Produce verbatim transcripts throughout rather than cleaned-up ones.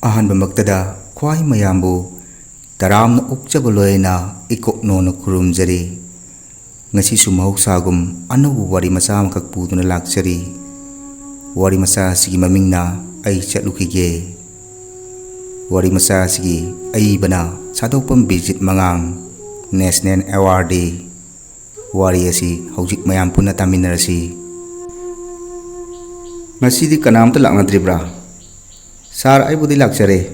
ꯑꯍꯥꯟꯕꯃꯛꯇꯗ ꯈ꯭ꯋꯥꯏ ꯃꯌꯥꯝꯕꯨ ꯇꯔꯥꯝꯅ ꯑꯣꯛꯆꯕ ꯂꯣꯏꯅ ꯏꯀꯣꯛꯅꯣꯅ ꯈꯨꯔꯨꯝꯖꯔꯤ꯫ ꯉꯁꯤꯁꯨ ꯃꯍꯧꯁꯥꯒꯨꯝ ꯑꯅꯧꯕ ꯋꯥꯔꯤ ꯃꯆꯥ ꯑꯃꯈꯛ ꯄꯨꯗꯨꯅ ꯂꯥꯛꯆꯔꯤ꯫ ꯋꯥꯔꯤ ꯃꯆꯥ ꯑꯁꯤꯒꯤ ꯃꯃꯤꯡꯅ "ꯑꯩ ꯆꯠꯂꯨꯈꯤꯒꯦ"꯫ ꯋꯥꯔꯤ ꯃꯆꯥ ꯑꯁꯤꯒꯤ ꯑꯏꯕꯅ ꯁꯥꯗꯣꯛꯄꯝ ꯕꯤꯖꯤꯠ ꯃꯉꯥꯡ, ꯅꯦꯁꯅꯦꯜ ꯑꯦꯋꯥꯔꯗꯤ꯫ ꯋꯥꯔꯤ ꯑꯁꯤ ꯍꯧꯖꯤꯛ ꯃꯌꯥꯝ ꯄꯨꯟꯅ ꯇꯥꯃꯤꯟꯅꯔꯁꯤ꯫ "ꯉꯁꯤꯗꯤ ꯀꯅꯥꯝꯇ ꯂꯥꯛꯅꯗ꯭ꯔꯤꯕ꯭ꯔꯥ?" "ꯁꯥꯔ, ꯑꯩꯕꯨꯗꯤ ꯂꯥꯛꯆꯔꯦ꯫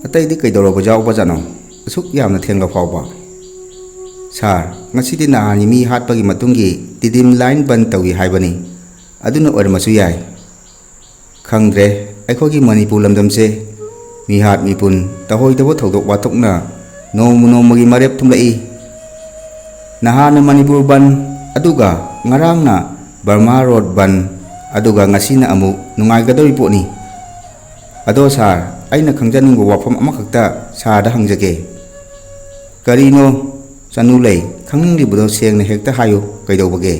ꯑꯇꯩꯗꯤ ꯀꯩꯗꯧꯔꯕ ꯌꯥꯎꯕꯖꯥꯠꯅꯣ? ꯑꯁꯨꯛ ꯌꯥꯝꯅ ꯊꯦꯡꯂ ꯐꯥꯎꯕ?" "ꯁꯥꯔ, ꯉꯁꯤꯗꯤ ꯅꯍꯥꯟꯒꯤ ꯃꯤ ꯍꯥꯠꯄꯒꯤ ꯃꯇꯨꯡꯒꯤ ꯇꯤꯗꯤꯝ ꯂꯥꯏꯟ ꯕꯟ ꯇꯧꯏ ꯍꯥꯏꯕꯅꯤ꯫ ꯑꯗꯨꯅ ꯑꯣꯏꯔꯝꯃꯁꯨ ꯌꯥꯏ꯫" "ꯈꯪꯗ꯭ꯔꯦ, ꯑꯩꯈꯣꯏꯒꯤ ꯃꯅꯤꯄꯨꯔ ꯂꯝꯗꯝꯁꯦ ꯃꯤꯍꯥꯠ ꯃꯤꯄꯨꯟ, ꯇꯧꯍꯣꯏꯗꯕ ꯊꯧꯗꯣꯛ ꯋꯥꯊꯣꯛꯅ ꯅꯣꯡꯃ ꯅꯣꯡꯃꯒꯤ ꯃꯔꯦꯞ ꯊꯨꯝꯂꯛꯏ꯫ ꯅꯍꯥꯟꯅ ꯃꯅꯤꯄꯨꯔ ꯕꯟ, ꯑꯗꯨꯒ ꯉꯔꯥꯡꯅ ꯕꯔꯃꯥ ꯔꯣꯗ ꯕꯟ, ꯑꯗꯨꯒ ꯉꯁꯤꯅ ꯑꯃꯨꯛ ꯅꯨꯡꯉꯥꯏꯒꯗꯧꯔꯤ ꯄꯣꯠꯅꯤ꯫ ꯑꯗꯣ ꯁꯥꯔ, ꯑꯩꯅ ꯈꯪꯖꯅꯤꯡꯕ ꯋꯥꯐꯝ ꯑꯃꯈꯛꯇ ꯁꯥꯔꯗ ꯍꯪꯖꯒꯦ꯫" "ꯀꯔꯤꯅꯣ ꯆꯅꯨ ꯂꯩ? ꯈꯪꯅꯤꯡꯂꯤꯕꯗꯣ ꯁꯦꯡꯅ ꯍꯦꯛꯇ ꯍꯥꯏꯌꯨ, ꯀꯩꯗꯧꯕꯒꯦ?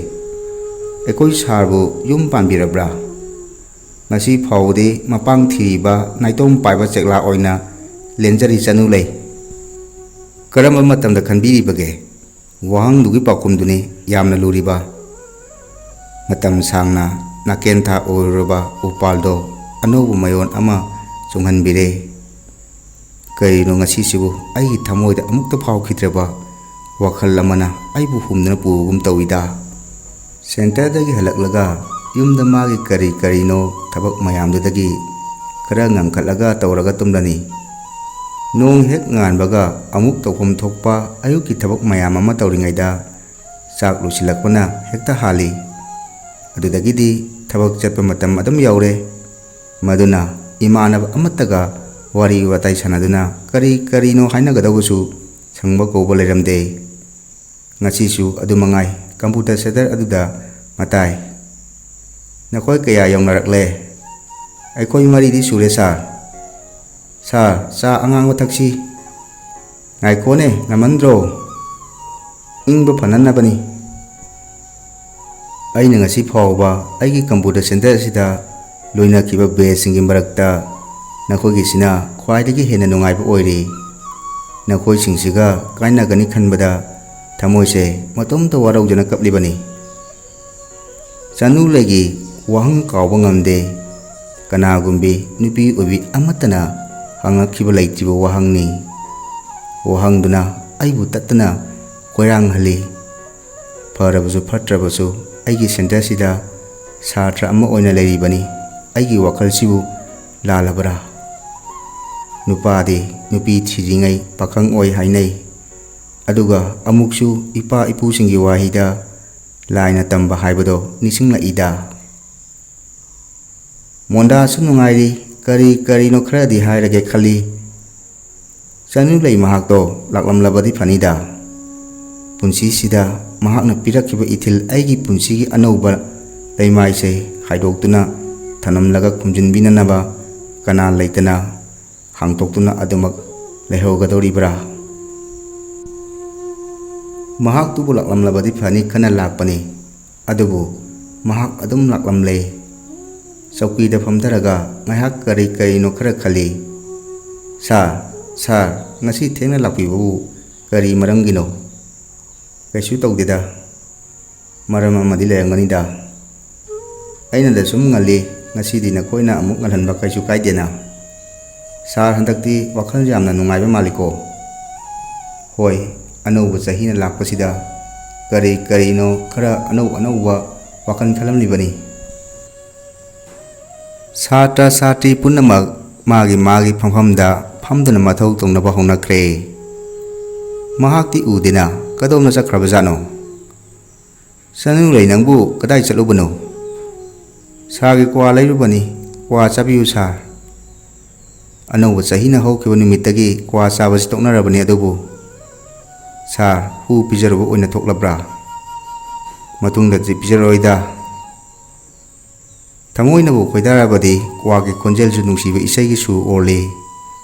ꯑꯩꯈꯣꯏ ꯁꯥꯔꯕꯨ ꯌꯨꯝ ꯄꯥꯟꯕꯤꯔꯕ꯭ꯔꯥ? ꯉꯁꯤ ꯐꯥꯎꯕꯗꯤ ꯃꯄꯥꯡ ꯊꯤꯔꯤꯕ ꯅꯥꯏꯇꯣꯝ ꯄꯥꯏꯕ ꯆꯦꯛꯂꯥ ꯑꯣꯏꯅ ꯂꯦꯟꯖꯔꯤ ꯆꯅꯨ ꯂꯩ꯫ ꯀꯔꯝꯕ ꯃꯇꯝꯗ ꯈꯟꯕꯤꯔꯤꯕꯒꯦ?" ꯋꯥꯍꯪꯗꯨꯒꯤ ꯄꯥꯎꯈꯨꯝꯗꯨꯅꯤ ꯌꯥꯝꯅ ꯂꯨꯔꯤꯕ꯫ ꯃꯇꯝ ꯁꯥꯡꯅ ꯅꯥꯀꯦꯟ ꯊꯥ ꯑꯣꯏꯔꯨꯔꯕ ꯎꯄꯥꯜꯗꯣ ꯑꯅꯧꯕ ꯃꯌꯣꯟ ꯑꯃ ꯆꯣꯡꯍꯟꯕꯤꯔꯦ꯫ ꯀꯔꯤꯅꯣ ꯉꯁꯤꯁꯤꯕꯨ ꯑꯩꯒꯤ ꯊꯃꯣꯏꯗ ꯑꯃꯨꯛꯇ ꯐꯥꯎꯈꯤꯗ꯭ꯔꯕ ꯋꯥꯈꯜ ꯑꯃꯅ ꯑꯩꯕꯨ ꯍꯨꯝꯗꯨꯅ ꯄꯨꯕꯒꯨꯝ ꯇꯧꯏꯗ? ꯁꯦꯟꯇꯔꯗꯒꯤ ꯍꯜꯂꯛꯂꯒ ꯌꯨꯝꯗ ꯃꯥꯒꯤ ꯀꯔꯤ ꯀꯔꯤꯅꯣ ꯊꯕꯛ ꯃꯌꯥꯝꯗꯨꯗꯒꯤ ꯈꯔ ꯉꯟꯈꯠꯂꯒ ꯇꯧꯔꯒ ꯇꯨꯝꯂꯅꯤ꯫ ꯅꯣꯡ ꯍꯦꯛ ꯉꯥꯟꯕꯒ ꯑꯃꯨꯛ ꯇꯧꯐꯝ ꯊꯣꯛꯄ ꯑꯌꯨꯛꯀꯤ ꯊꯕꯛ ꯃꯌꯥꯝ ꯑꯃ ꯇꯧꯔꯤꯉꯩꯗ ꯆꯥꯛ ꯂꯣꯏꯁꯤꯜꯂꯛꯄꯅ ꯍꯦꯛꯇ ꯍꯥꯜꯂꯤ꯫ ꯑꯗꯨꯗꯒꯤꯗꯤ ꯊꯕꯛ ꯆꯠꯄ ꯃꯇꯝ ꯑꯗꯨꯝ ꯌꯧꯔꯦ꯫ ꯃꯗꯨꯅ ꯏꯃꯥꯟꯅꯕ ꯑꯃꯠꯇꯒ ꯋꯥꯔꯤ ꯋꯥꯇꯥꯏ ꯁꯥꯟꯅꯗꯨꯅ ꯀꯔꯤ ꯀꯔꯤꯅꯣ ꯍꯥꯏꯅꯒꯗꯧꯕꯁꯨ ꯁꯪꯕ ꯀꯧꯕ ꯂꯩꯔꯝꯗꯦ꯫ ꯉꯁꯤꯁꯨ ꯑꯗꯨ ꯃꯉꯥꯏ, ꯀꯝꯄ꯭ꯌꯨꯇꯔ ꯁꯦꯟꯇꯔ ꯑꯗꯨꯗ ꯃꯇꯥꯏ꯫ "ꯅꯈꯣꯏ ꯀꯌꯥ ꯌꯧꯅꯔꯛꯂꯦ?" "ꯑꯩꯈꯣꯏ ꯃꯔꯤꯗꯤ ꯁꯨꯔꯦ, ꯁꯥꯔ꯫" "ꯁꯥꯔ, ꯆꯥ ꯑꯉꯥꯡꯕ ꯊꯛꯁꯤ꯫" "ꯉꯥꯏꯈꯣꯅꯦ, ꯉꯝꯃꯟꯗ꯭ꯔꯣ? ꯏꯪꯕ ꯐꯅꯅꯕꯅꯤ꯫" ꯑꯩꯅ ꯉꯁꯤ ꯐꯥꯎꯕ ꯑꯩꯒꯤ ꯀꯝꯄ꯭ꯌꯨꯇꯔ ꯁꯦꯟꯇꯔ ꯑꯁꯤꯗ ꯂꯣꯏꯅꯈꯤꯕ ꯕꯦꯁꯁꯤꯡꯒꯤ ꯃꯔꯛꯇ ꯅꯈꯣꯏꯒꯤꯁꯤꯅ ꯈ꯭ꯋꯥꯏꯗꯒꯤ ꯍꯦꯟꯅ ꯅꯨꯡꯉꯥꯏꯕ ꯑꯣꯏꯔꯦ꯫ ꯅꯈꯣꯏꯁꯤꯡꯁꯤꯒ ꯀꯥꯏꯅꯒꯅꯤ ꯈꯟꯕꯗ ꯊꯃꯣꯏꯁꯦ ꯃꯇꯣꯝꯇ ꯋꯥꯔꯧꯖꯅ ꯀꯞꯂꯤꯕꯅꯤ꯫ ꯆꯅꯨꯂꯩꯒꯤ ꯋꯥꯍꯪ ꯀꯥꯎꯕ ꯉꯝꯗꯦ꯫ ꯀꯅꯥꯒꯨꯝꯕꯤ ꯅꯨꯄꯤ ꯑꯣꯏꯕꯤ ꯑꯃꯠꯇꯅ ꯍꯪꯉꯛꯈꯤꯕ ꯂꯩꯇ꯭ꯔꯤꯕ ꯋꯥꯍꯪꯅꯤ꯫ ꯋꯥꯍꯪꯗꯨꯅ ꯑꯩꯕꯨ ꯇꯠꯇꯅ ꯀꯣꯏꯔꯥꯡꯍꯜꯂꯤ꯫ ꯐꯔꯕꯁꯨ ꯐꯠꯇ꯭ꯔꯕꯁꯨ ꯑꯩꯒꯤ centreꯁꯤꯗ ꯁꯥꯇ꯭ꯔ ꯑꯃ ꯑꯣꯏꯅ ꯂꯩꯔꯤꯕꯅꯤ꯫ ꯑꯩꯒꯤ ꯋꯥꯈꯜꯁꯤꯕꯨ ꯂꯥꯜꯂꯕ꯭ꯔꯥ? ꯅꯨꯄꯥꯗꯤ ꯅꯨꯄꯤ ꯊꯤꯔꯤꯉꯩ ꯄꯥꯈꯪ ꯑꯣꯏ ꯍꯥꯏꯅꯩ꯫ ꯑꯗꯨꯒ ꯑꯃꯨꯛꯁꯨ ꯏꯄꯥ ꯏꯄꯨꯁꯤꯡꯒꯤ ꯋꯥꯍꯩꯗ ꯂꯥꯏꯅ ꯇꯝꯕ ꯍꯥꯏꯕꯗꯣ ꯅꯤꯡꯁꯤꯡꯂꯛꯏꯗ꯫ ꯃꯣꯟꯗꯥꯁꯨ ꯅꯨꯡꯉꯥꯏꯔꯤ, ꯀꯔꯤ ꯀꯔꯤꯅꯣ ꯈꯔꯗꯤ ꯍꯥꯏꯔꯒꯦ ꯈꯜꯂꯤ꯫ ꯆꯅꯨꯂꯩ ꯃꯍꯥꯛꯇꯣ ꯂꯥꯛꯂꯝꯂꯕꯗꯤ ꯐꯅꯤꯗ꯫ ꯄꯨꯟꯁꯤꯁꯤꯗ ꯃꯍꯥꯛꯅ ꯄꯤꯔꯛꯈꯤꯕ ꯏꯊꯤꯜ, ꯑꯩꯒꯤ ꯄꯨꯟꯁꯤꯒꯤ ꯑꯅꯧꯕ ꯂꯩꯃꯥꯏꯁꯦ ꯍꯥꯏꯗꯣꯛꯇꯨꯅ ꯊꯅꯝꯂꯒ ꯈꯨꯝꯖꯤꯟꯕꯤꯅꯅꯕ ꯀꯅꯥ ꯂꯩꯇꯅ ꯍꯥꯡꯗꯣꯛꯇꯨꯅ ꯑꯗꯨꯃꯛ ꯂꯩꯍꯧꯒꯗꯧꯔꯤꯕ꯭ꯔꯥ? ꯃꯍꯥꯛꯇꯨꯕꯨ ꯂꯥꯛꯂꯝꯂꯕꯗꯤ ꯐꯅꯤ ꯈꯟꯅ ꯂꯥꯛꯄꯅꯤ꯫ ꯑꯗꯨꯕꯨ ꯃꯍꯥꯛ ꯑꯗꯨꯝ ꯂꯥꯛꯂꯝꯂꯦ꯫ ꯆꯧꯀꯤꯗ ꯐꯝꯊꯔꯒ ꯉꯥꯏꯍꯥꯛ ꯀꯔꯤ ꯀꯔꯤꯅꯣ ꯈꯔ ꯈꯜꯂꯤ꯫ "ꯁꯥꯔ, ꯁꯥꯔ, ꯉꯁꯤ ꯊꯦꯡꯅ ꯂꯥꯛꯄꯤꯕꯕꯨ ꯀꯔꯤ ꯃꯔꯝꯒꯤꯅꯣ?" "ꯀꯩꯁꯨ ꯇꯧꯗꯦꯗ꯫ ꯃꯔꯝ ꯑꯃꯗꯤ ꯂꯩꯔꯝꯒꯅꯤꯗ꯫ ꯑꯩꯅꯗ ꯁꯨꯝ ꯉꯜꯂꯤ, ꯉꯁꯤꯗꯤ ꯅꯈꯣꯏꯅ ꯑꯃꯨꯛ ꯉꯜꯍꯟꯕ ꯀꯩꯁꯨ ꯀꯥꯏꯗꯦꯅ꯫ ꯁꯥꯔ, ꯍꯟꯗꯛꯇꯤ ꯋꯥꯈꯜ ꯌꯥꯝꯅ ꯅꯨꯡꯉꯥꯏꯕ ꯃꯥꯜꯂꯤꯀꯣ?" "ꯍꯣꯏ, ꯑꯅꯧꯕ ꯆꯍꯤꯅ ꯂꯥꯛꯄꯁꯤꯗ ꯀꯔꯤ ꯀꯔꯤꯅꯣ ꯈꯔ ꯑꯅꯧ ꯑꯅꯧꯕ ꯋꯥꯈꯜ ꯈꯜꯂꯝꯂꯤꯕꯅꯤ꯫" ꯁꯥꯇ꯭ꯔ ꯁꯥꯇ꯭ꯔꯤ ꯄꯨꯝꯅꯃꯛ ꯃꯥꯒꯤ ꯃꯥꯒꯤ ꯐꯝꯐꯝꯗ ꯐꯝꯗꯨꯅ ꯃꯊꯧ ꯇꯧꯅꯕ ꯍꯧꯅꯈ꯭ꯔꯦ꯫ ꯃꯍꯥꯛꯇꯤ ꯎꯗꯦꯅ, ꯀꯗꯣꯝꯗ ꯆꯠꯈ꯭ꯔꯕꯖꯥꯠꯅꯣ? "ꯆꯅꯨꯂꯩ, ꯅꯪꯕꯨ ꯀꯗꯥꯏ ꯆꯠꯂꯨꯕꯅꯣ?" "ꯁꯥꯔꯒꯤ ꯀ꯭ꯋꯥ ꯂꯩꯔꯨꯕꯅꯤ꯫ ꯀ꯭ꯋꯥ ꯆꯥꯕꯤꯌꯨ ꯁꯥꯔ꯫" ꯑꯅꯧꯕ ꯆꯍꯤꯅ ꯍꯧꯈꯤꯕ ꯅꯨꯃꯤꯠꯇꯒꯤ ꯀ꯭ꯋꯥ ꯆꯥꯕꯁꯤ ꯇꯣꯛꯅꯔꯕꯅꯤ, ꯑꯗꯨꯕꯨ ꯁꯥꯔ, ꯍꯨ ꯄꯤꯖꯔꯨꯕ ꯑꯣꯏꯅ ꯊꯣꯛꯂꯕ꯭ꯔꯥ? ꯃꯇꯨꯡꯗꯗꯤ ꯄꯤꯖꯔꯣꯏꯗ꯫ ꯊꯃꯣꯏꯅꯕꯨ ꯈꯣꯏꯗꯥꯔꯕꯗꯤ ꯀ꯭ꯋꯥꯒꯤ ꯈꯣꯟꯖꯦꯜꯁꯨ ꯅꯨꯡꯁꯤꯕ ꯏꯁꯩꯒꯤ ꯁꯨꯔ ꯑꯣꯜꯂꯤ꯫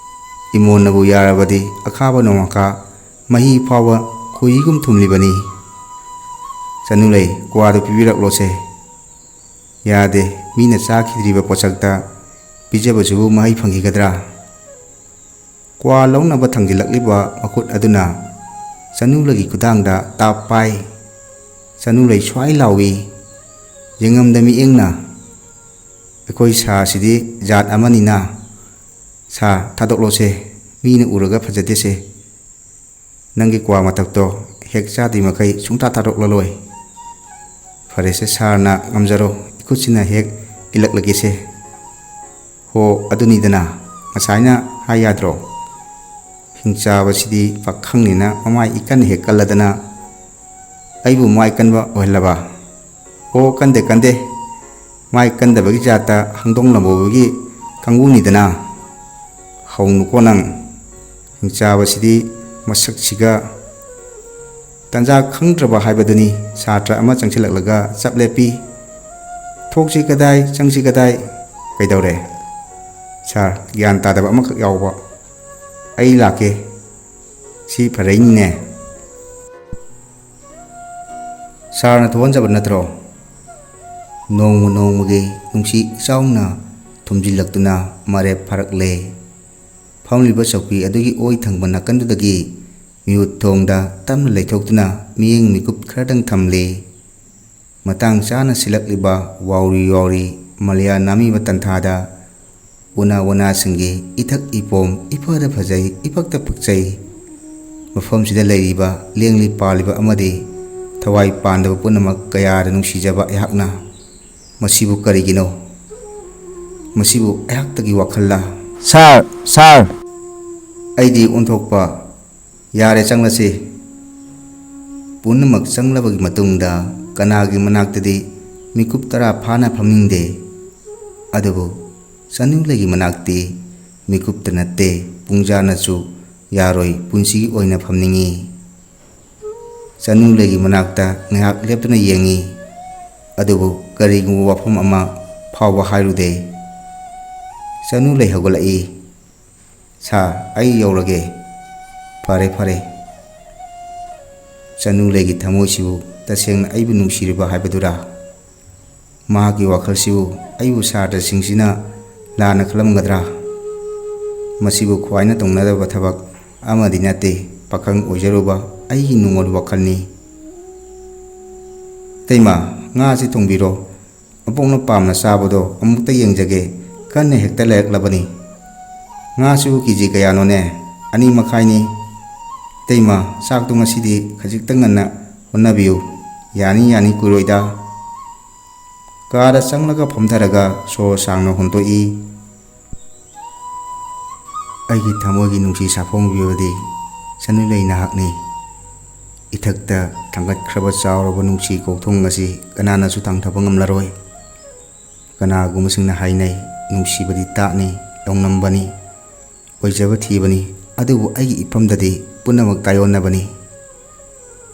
ꯏꯃꯣꯟꯅꯕꯨ ꯌꯥꯔꯕꯗꯤ ꯑꯈꯥꯕ ꯅꯣꯡꯃꯈꯥ ꯃꯍꯤ ꯐꯥꯎꯕ ꯈꯣꯏꯍꯤꯒꯨꯝ ꯊꯨꯝꯂꯤꯕꯅꯤ꯫ "ꯆꯅꯨꯂꯩ, ꯀ꯭ꯋꯥꯗꯨ ꯄꯤꯕꯤꯔꯛꯂꯣꯁꯦ꯫" "ꯌꯥꯗꯦ, ꯃꯤꯅ ꯆꯥꯈꯤꯗ꯭ꯔꯤꯕ ꯄꯣꯠꯁꯛꯇ ꯄꯤꯖꯕꯁꯤꯕꯨ ꯃꯍꯩ ꯐꯪꯈꯤꯒꯗ꯭ꯔꯥ? ꯀ꯭ꯋꯥ ꯂꯧꯅꯕ ꯊꯥꯡꯖꯤꯜꯂꯛꯂꯤꯕ ꯃꯈꯨꯠ ꯑꯗꯨꯅ ꯆꯅꯨꯂꯩꯒꯤ ꯈꯨꯗꯥꯡꯗ ꯇꯥꯞ ꯄꯥꯏ꯫ ꯆꯅꯨꯂꯩ ꯁ꯭ꯋꯥꯏ ꯂꯥꯎꯏ꯫ ꯌꯦꯡꯉꯝꯗ ꯃꯤꯠꯌꯦꯡꯅ, "ꯑꯩꯈꯣꯏ ꯁꯥꯁꯤꯗꯤ ꯖꯥꯠ ꯑꯃꯅꯤꯅ꯫ ꯁꯥ, ꯊꯥꯗꯣꯛꯂꯣꯁꯦ, ꯃꯤꯅ ꯎꯔꯒ ꯐꯖꯗꯦꯁꯦ꯫ ꯅꯪꯒꯤ ꯀ꯭ꯋꯥ ꯃꯊꯛꯇꯣ ꯍꯦꯛ ꯆꯥꯗ꯭ꯔꯤ ꯃꯈꯩ ꯁꯨꯡꯊꯥ ꯊꯥꯗꯣꯛꯂꯂꯣꯏ꯫" "ꯐꯔꯦꯁꯦ ꯁꯥꯔꯅ ꯉꯝꯖꯔꯣ, ꯏꯈꯨꯠꯁꯤꯅ ꯍꯦꯛ ꯏꯜꯂꯛꯂꯒꯦꯁꯦ꯫" "ꯍꯣ, ꯑꯗꯨꯅꯤꯗꯅ, ꯉꯁꯥꯏꯅ ꯍꯥꯏ ꯌꯥꯗ꯭ꯔꯣ?" ꯍꯤꯡꯆꯥꯕꯁꯤꯗꯤ ꯄꯥꯈꯪꯅꯤꯅ ꯃꯃꯥꯏ ꯏꯀꯟ ꯍꯦꯛ ꯀꯜꯂꯗꯅ, "ꯑꯩꯕꯨ ꯃꯥꯏ ꯀꯟꯕ ꯑꯣꯏꯍꯜꯂꯕ?" "ꯑꯣ, ꯀꯟꯗꯦ, ꯀꯟꯗꯦ, ꯃꯥꯏ ꯀꯟꯗꯕꯒꯤ ꯖꯥꯠꯇ ꯍꯪꯗꯣꯡ ꯂꯝꯕꯣꯏꯕꯒꯤ ꯀꯥꯡꯕꯨꯅꯤꯗꯅ꯫" "ꯍꯧꯅꯨꯀꯣ ꯅꯪ꯫" ꯍꯤꯡꯆꯥꯕꯁꯤꯗꯤ ꯃꯁꯛꯁꯤꯒ ꯇꯟꯖꯥ ꯈꯪꯗ꯭ꯔꯕ ꯍꯥꯏꯕꯗꯨꯅꯤ꯫ ꯁꯥꯇ꯭ꯔ ꯑꯃ ꯆꯪꯁꯤꯜꯂꯛꯂꯒ ꯆꯞ ꯂꯦꯞꯄꯤ꯫ "ꯊꯣꯛꯁꯤ ꯀꯗꯥꯏ, ꯆꯪꯁꯤ ꯀꯗꯥꯏ?" "ꯀꯩꯗꯧꯔꯦ?" "ꯁꯥꯔ, ꯒ꯭ꯌꯥꯟ ꯇꯥꯗꯕ ꯑꯃꯈꯛ ꯌꯥꯎꯕ꯫ ꯑꯩ ꯂꯥꯛꯀꯦ꯫ ꯁꯤ ꯐꯔꯩꯅꯤꯅꯦ꯫ ꯁꯥꯔꯅ ꯊꯣꯛꯍꯟꯖꯕ ꯅꯠꯇ꯭ꯔꯣ?" ꯅꯣꯡꯃ ꯅꯣꯡꯃꯒꯤ ꯅꯨꯡꯁꯤ ꯏꯆꯥꯎꯅ ꯊꯨꯝꯖꯤꯜꯂꯛꯇꯨꯅ ꯃꯔꯦꯞ ꯐꯥꯔꯛꯂꯦ꯫ ꯐꯝꯂꯤꯕ ꯆꯧꯀꯤ ꯑꯗꯨꯒꯤ ꯑꯣꯏ ꯊꯪꯕ ꯅꯥꯀꯟꯗꯨꯗꯒꯤ ꯃꯤꯍꯨꯠ ꯊꯣꯡꯗ ꯇꯞꯅ ꯂꯩꯊꯣꯛꯇꯨꯅ ꯃꯤꯠꯌꯦꯡ ꯃꯤꯀꯨꯞ ꯈꯔꯗꯪ ꯊꯝꯂꯦ꯫ ꯃꯇꯥꯡ ꯆꯥꯅ ꯁꯤꯜꯂꯛꯂꯤꯕ ꯋꯥꯎꯔꯤ ꯋꯥꯎꯔꯤ ꯃꯂꯌꯥ ꯅꯥꯝꯃꯤꯕ ꯇꯟꯊꯥꯗ ꯎꯅꯥ ꯋꯥꯅꯥꯁꯤꯡꯒꯤ ꯏꯊꯛ ꯏꯄꯣꯝ ꯏꯐꯗ ꯐꯖꯩ, ꯏꯄꯛꯇ ꯄꯛꯆꯩ꯫ ꯃꯐꯝꯁꯤꯗ ꯂꯩꯔꯤꯕ ꯂꯦꯡꯂꯤ ꯄꯥꯜꯂꯤꯕ ꯑꯃꯗꯤ ꯊꯋꯥꯏ ꯄꯥꯟꯗꯕ ꯄꯨꯝꯅꯃꯛ ꯀꯌꯥꯗ ꯅꯨꯡꯁꯤꯖꯕ ꯑꯩꯍꯥꯛꯅ ꯃꯁꯤꯕꯨ ꯀꯔꯤꯒꯤꯅꯣ? ꯃꯁꯤꯕꯨ ꯑꯩꯍꯥꯛꯇꯒꯤ ꯋꯥꯈꯜꯂ? "ꯁꯥꯔ! ꯁꯥꯔ!" ꯑꯩꯗꯤ ꯑꯣꯟꯊꯣꯛꯄ꯫ "ꯌꯥꯔꯦ, ꯆꯪꯂꯁꯤ꯫" ꯄꯨꯝꯅꯃꯛ ꯆꯪꯂꯕꯒꯤ ꯃꯇꯨꯡꯗ ꯀꯅꯥꯒꯤ ꯃꯅꯥꯛꯇꯗꯤ ꯃꯤꯀꯨꯞ ꯇꯔꯥ ꯐꯥꯅ ꯐꯝꯅꯤꯡꯗꯦ꯫ ꯑꯗꯨꯕꯨ ꯆꯅꯨꯂꯩꯒꯤ ꯃꯅꯥꯛꯇꯤ ꯃꯤꯀꯨꯞꯇ ꯅꯠꯇꯦ, ꯄꯨꯡꯖꯥꯅꯁꯨ ꯌꯥꯔꯣꯏ, ꯄꯨꯟꯁꯤꯒꯤ ꯑꯣꯏꯅ ꯐꯝꯅꯤꯡꯏ꯫ ꯆꯅꯨꯂꯩꯒꯤ ꯃꯅꯥꯛꯇ ꯉꯥꯏꯍꯥꯛ ꯂꯦꯞꯇꯨꯅ ꯌꯦꯡꯏ꯫ ꯑꯗꯨꯕꯨ ꯀꯔꯤꯒꯨꯝꯕ ꯋꯥꯐꯝ ꯑꯃ ꯐꯥꯎꯕ ꯍꯥꯏꯔꯨꯗꯦ꯫ ꯆꯅꯨꯂꯩ ꯍꯧꯒꯠꯂꯛꯏ꯫ "ꯁꯥꯔ, ꯑꯩ ꯌꯧꯔꯒꯦ꯫" "ꯐꯔꯦ, ꯐꯔꯦ꯫" ꯆꯅꯨꯂꯩꯒꯤ ꯊꯃꯣꯏꯁꯤꯕꯨ ꯇꯁꯦꯡꯅ ꯑꯩꯕꯨ ꯅꯨꯡꯁꯤꯔꯤꯕ ꯍꯥꯏꯕꯗꯨꯔꯥ? ꯃꯍꯥꯛꯀꯤ ꯋꯥꯈꯜꯁꯤꯕꯨ ꯑꯩꯕꯨ ꯁꯥꯇ꯭ꯔꯁꯤꯡꯁꯤꯅ ꯂꯥꯟꯅ ꯈꯜꯂꯝꯒꯗ꯭ꯔꯥ? ꯃꯁꯤꯕꯨ ꯈ꯭ꯋꯥꯏꯅ ꯇꯧꯅꯗꯕ ꯊꯕꯛ ꯑꯃꯗꯤ ꯅꯠꯇꯦ, ꯄꯥꯈꯪ ꯑꯣꯏꯖꯔꯨꯕ ꯑꯩꯒꯤ ꯅꯨꯡꯉꯣꯜ ꯋꯥꯈꯜꯅꯤ꯫ "ꯏꯇꯩꯃ, ꯉꯥꯁꯤ ꯊꯣꯡꯕꯤꯔꯣ, ꯑꯕꯣꯛꯅ ꯄꯥꯝꯅ ꯆꯥꯕꯗꯣ ꯑꯃꯨꯛꯇ ꯌꯦꯡꯖꯒꯦ", ꯀꯟꯅ ꯍꯦꯛꯇ ꯂꯩꯔꯛꯂꯕꯅꯤ꯫ "ꯉꯥꯁꯤꯕꯨ ꯀꯦ ꯖꯤ ꯀꯌꯥꯅꯣꯅꯦ?" "ꯑꯅꯤ ꯃꯈꯥꯏꯅꯤ"꯫ "ꯏꯇꯩꯃ, ꯆꯥꯛꯇꯣ ꯉꯁꯤꯗꯤ ꯈꯖꯤꯛꯇ ꯉꯟꯅ ꯍꯣꯠꯅꯕꯤꯌꯨ"꯫ "ꯌꯥꯅꯤ, ꯌꯥꯅꯤ, ꯀꯨꯏꯔꯣꯏꯗ"꯫ ꯀꯥꯗ ꯆꯪꯂꯒ ꯐꯝꯊꯔꯒ ꯁꯣꯔ ꯁꯥꯡꯅ ꯍꯣꯟꯗꯣꯛꯏ꯫ ꯑꯩꯒꯤ ꯊꯃꯣꯏꯒꯤ ꯅꯨꯡꯁꯤ ꯁꯥꯐꯣꯡꯕꯤꯕꯗꯤ ꯆꯅꯨꯂꯩ ꯅꯍꯥꯛꯅꯤ꯫ ꯏꯊꯛꯇ ꯊꯥꯡꯒꯠꯈ꯭ꯔꯕ ꯆꯥꯎꯔꯕ ꯅꯨꯡꯁꯤ ꯀꯣꯛꯊꯣꯡ ꯑꯁꯤ ꯀꯅꯥꯅꯁꯨ ꯊꯥꯡꯊꯕ ꯉꯝꯂꯔꯣꯏ꯫ ꯀꯅꯥꯒꯨꯝꯕꯁꯤꯡꯅ ꯍꯥꯏꯅꯩ, ꯅꯨꯡꯁꯤꯕꯗꯤ ꯇꯥꯠꯅꯤ, ꯂꯧꯅꯝꯕꯅꯤ, ꯑꯣꯏꯖꯕ ꯊꯤꯕꯅꯤ, ꯑꯗꯨꯕꯨ ꯑꯩꯒꯤ ꯏꯐꯝꯗꯗꯤ ꯄꯨꯝꯅꯃꯛ ꯇꯥꯏꯌꯣꯟꯅꯕꯅꯤ꯫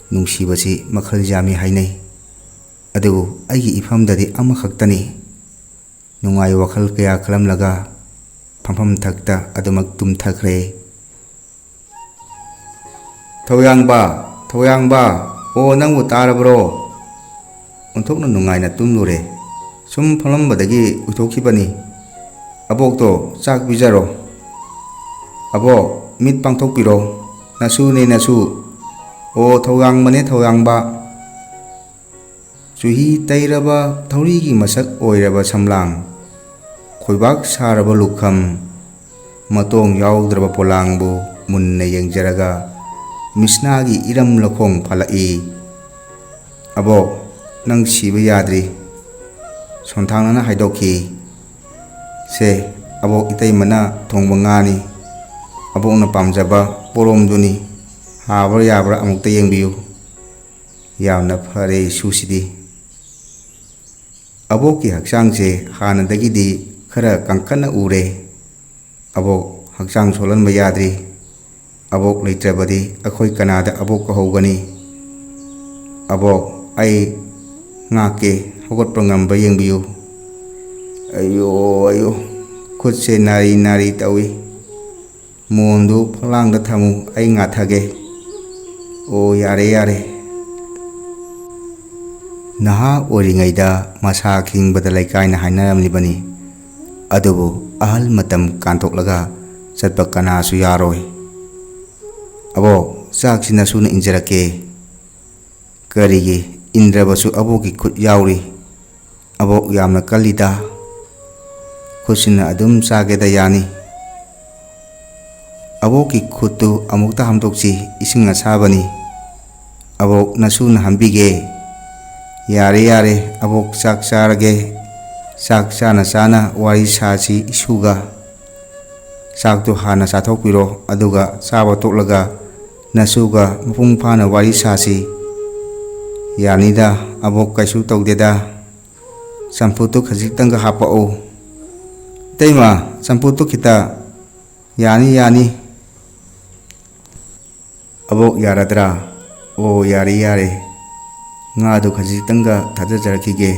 ꯅꯨꯡꯁꯤꯕꯁꯤ ꯃꯈꯜ ꯌꯥꯝꯃꯤ ꯍꯥꯏꯅꯩ, ꯑꯗꯨꯕꯨ ꯑꯩꯒꯤ ꯏꯐꯝꯗꯗꯤ ꯑꯃꯈꯛꯇꯅꯤ꯫ ꯅꯨꯡꯉꯥꯏ ꯋꯥꯈꯜ ꯀꯌꯥ ꯈꯜꯂꯝꯂꯒ ꯐꯝꯐꯝ ꯊꯛꯇ ꯑꯗꯨꯃꯛ ꯇꯨꯝꯊꯈ꯭ꯔꯦ꯫ "ꯊꯧꯌꯥꯡꯕ, ꯊꯧꯌꯥꯡꯕ, ꯑꯣ, ꯅꯪꯕꯨ ꯇꯥꯔꯕ꯭ꯔꯣ?" ꯑꯣꯟꯊꯣꯛꯅ ꯅꯨꯡꯉꯥꯏꯅ ꯇꯨꯝꯂꯨꯔꯦ꯫ ꯁꯨꯝ ꯐꯝꯂꯝꯕꯗꯒꯤ ꯎꯏꯊꯣꯛꯈꯤꯕꯅꯤ꯫ "ꯑꯕꯣꯛꯇꯣ ꯆꯥꯛ ꯄꯤꯖꯔꯣ꯫ ꯑꯕꯣꯛ, ꯃꯤꯠ ꯄꯥꯡꯊꯣꯛꯄꯤꯔꯣ꯫ ꯅꯁꯨꯅꯦ, ꯅꯁꯨ꯫ ꯑꯣ, ꯊꯧꯌꯥꯡꯕꯅꯦ, ꯊꯧꯌꯥꯡꯕ"꯫ ꯆꯨꯍꯤ ꯇꯩꯔꯕ ꯊꯧꯔꯤꯒꯤ ꯃꯁꯛ ꯑꯣꯏꯔꯕ ꯁꯝꯂꯥꯡ, ꯈꯣꯏꯕꯥꯛ ꯁꯥꯔꯕ ꯂꯨꯈꯝ, ꯃꯇꯣꯡ ꯌꯥꯎꯗ꯭ꯔꯕ ꯄꯣꯂꯥꯡꯕꯨ ꯃꯨꯟꯅ ꯌꯦꯡꯖꯔꯒ ꯃꯤꯁꯅꯥꯒꯤ ꯏꯔꯝ ꯂꯧꯈꯣꯡ ꯐꯥꯜꯂꯛꯏ꯫ "ꯑꯕꯣꯛ, ꯅꯪ ꯁꯤꯕ ꯌꯥꯗ꯭ꯔꯤ", ꯁꯣꯟꯊꯥꯡꯅꯅ ꯍꯥꯏꯗꯣꯛꯈꯤ꯫ "ꯁꯦ, ꯑꯕꯣꯛ, ꯏꯇꯩꯃꯅ ꯊꯣꯡꯕ ꯉꯥꯅꯤ꯫ ꯑꯕꯣꯛꯅ ꯄꯥꯝꯖꯕ ꯄꯣꯔꯣꯝꯗꯨꯅꯤ꯫ ꯍꯥꯕ꯭ꯔꯥ ꯌꯥꯕ꯭ꯔꯥ ꯑꯃꯨꯛꯇ ꯌꯦꯡꯕꯤꯌꯨ"꯫ "ꯌꯥꯝꯅ ꯐꯔꯦ ꯏꯁꯨꯁꯤꯗꯤ"꯫ ꯑꯕꯣꯛꯀꯤ ꯍꯛꯆꯥꯡꯁꯦ ꯍꯥꯟꯅꯗꯒꯤꯗꯤ ꯈꯔ ꯀꯟꯈꯠꯅ ꯎꯔꯦ꯫ ꯑꯕꯣꯛ, ꯍꯛꯆꯥꯡ ꯁꯣꯜꯍꯟꯕ ꯌꯥꯗ꯭ꯔꯤ꯫ ꯑꯕꯣꯛ ꯂꯩꯇ꯭ꯔꯕꯗꯤ ꯑꯩꯈꯣꯏ ꯀꯅꯥꯗ ꯑꯕꯣꯛ ꯀꯧꯍꯧꯒꯅꯤ? "ꯑꯕꯣꯛ, ꯑꯩ ꯉꯥꯛꯀꯦ, ꯍꯧꯒꯠꯄ ꯉꯝꯕ꯭ꯔꯥ ꯌꯦꯡꯕꯤꯌꯨ"꯫ "ꯑꯌꯣ, ꯑꯌꯣ, ꯈꯨꯠꯁꯦ ꯅꯥꯔꯤ ꯅꯥꯔꯤ ꯇꯧꯏ"꯫ "ꯃꯣꯟꯗꯨ ꯐꯛꯂꯥꯡꯗ ꯊꯝꯃꯨ, ꯑꯩ ꯉꯥꯊꯒꯦ"꯫ "ꯑꯣ, ꯌꯥꯔꯦ, ꯌꯥꯔꯦ"꯫ ꯅꯍꯥ ꯑꯣꯏꯔꯤꯉꯩꯗ ꯃꯁꯥ ꯈꯤꯡꯕꯗ ꯂꯩꯀꯥꯏꯅ ꯍꯥꯏꯅꯔꯝꯂꯤꯕꯅꯤ꯫ ꯑꯗꯨꯕꯨ ꯑꯍꯜ ꯃꯇꯝ ꯀꯥꯟꯊꯣꯛꯂꯒ ꯆꯠꯄ ꯀꯅꯥꯁꯨ ꯌꯥꯔꯣꯏ꯫ "ꯑꯕꯣꯛ, ꯆꯥꯛꯁꯤ ꯅꯁꯨꯅ ꯏꯟꯖꯔꯛꯀꯦ꯫" "ꯀꯔꯤꯒꯤ ꯏꯟꯗ꯭ꯔꯕꯁꯨ ꯑꯕꯣꯛꯀꯤ ꯈꯨꯠ ꯌꯥꯎꯔꯤ꯫ ꯑꯕꯣꯛ ꯌꯥꯝꯅ ꯀꯜꯂꯤꯗ꯫ ꯈꯨꯠꯁꯤꯅ ꯑꯗꯨꯝ ꯆꯥꯒꯦꯗ ꯌꯥꯅꯤ꯫" "ꯑꯕꯣꯛꯀꯤ ꯈꯨꯠꯇꯨ ꯑꯃꯨꯛꯇ ꯍꯥꯝꯗꯣꯛꯁꯤ, ꯏꯁꯤꯡ ꯑꯁꯥꯕꯅꯤ꯫ ꯑꯕꯣꯛ ꯅꯁꯨꯅ ꯍꯥꯝꯕꯤꯒꯦ꯫" "ꯌꯥꯔꯦ, ꯌꯥꯔꯦ, ꯑꯕꯣꯛ ꯆꯥꯛ ꯆꯥꯔꯒꯦ꯫ ꯆꯥꯛ ꯆꯥꯅ ꯆꯥꯅ ꯋꯥꯔꯤ ꯁꯥꯁꯤ ꯏꯁꯨꯒ꯫ ꯆꯥꯛꯇꯨ ꯍꯥꯟꯅ ꯆꯥꯊꯣꯛꯄꯤꯔꯣ, ꯑꯗꯨꯒ ꯆꯥꯕ ꯇꯣꯛꯂꯒ ꯅꯁꯨꯒ ꯃꯄꯨꯡ ꯐꯥꯅ ꯋꯥꯔꯤ ꯁꯥꯁꯤ꯫" "ꯌꯥꯅꯤꯗ, ꯑꯕꯣꯛ ꯀꯩꯁꯨ ꯇꯧꯗꯦꯗ꯫ ꯆꯝꯐꯨꯠꯇꯨ ꯈꯖꯤꯛꯇꯪꯒ ꯍꯥꯞꯄꯛꯎ꯫" "ꯏꯇꯩꯃ, ꯆꯝꯐꯨꯠꯇꯨ ꯈꯤꯇ꯫" "ꯌꯥꯅꯤ, ꯌꯥꯅꯤ꯫" "ꯑꯕꯣꯛ ꯌꯥꯔꯗ꯭ꯔꯥ?" "ꯑꯣ, ꯌꯥꯔꯦ, ꯌꯥꯔꯦ꯫ ꯉꯥꯗꯨ ꯈꯖꯤꯛꯇꯪꯒ ꯊꯥꯗꯖꯔꯛꯈꯤꯒꯦ꯫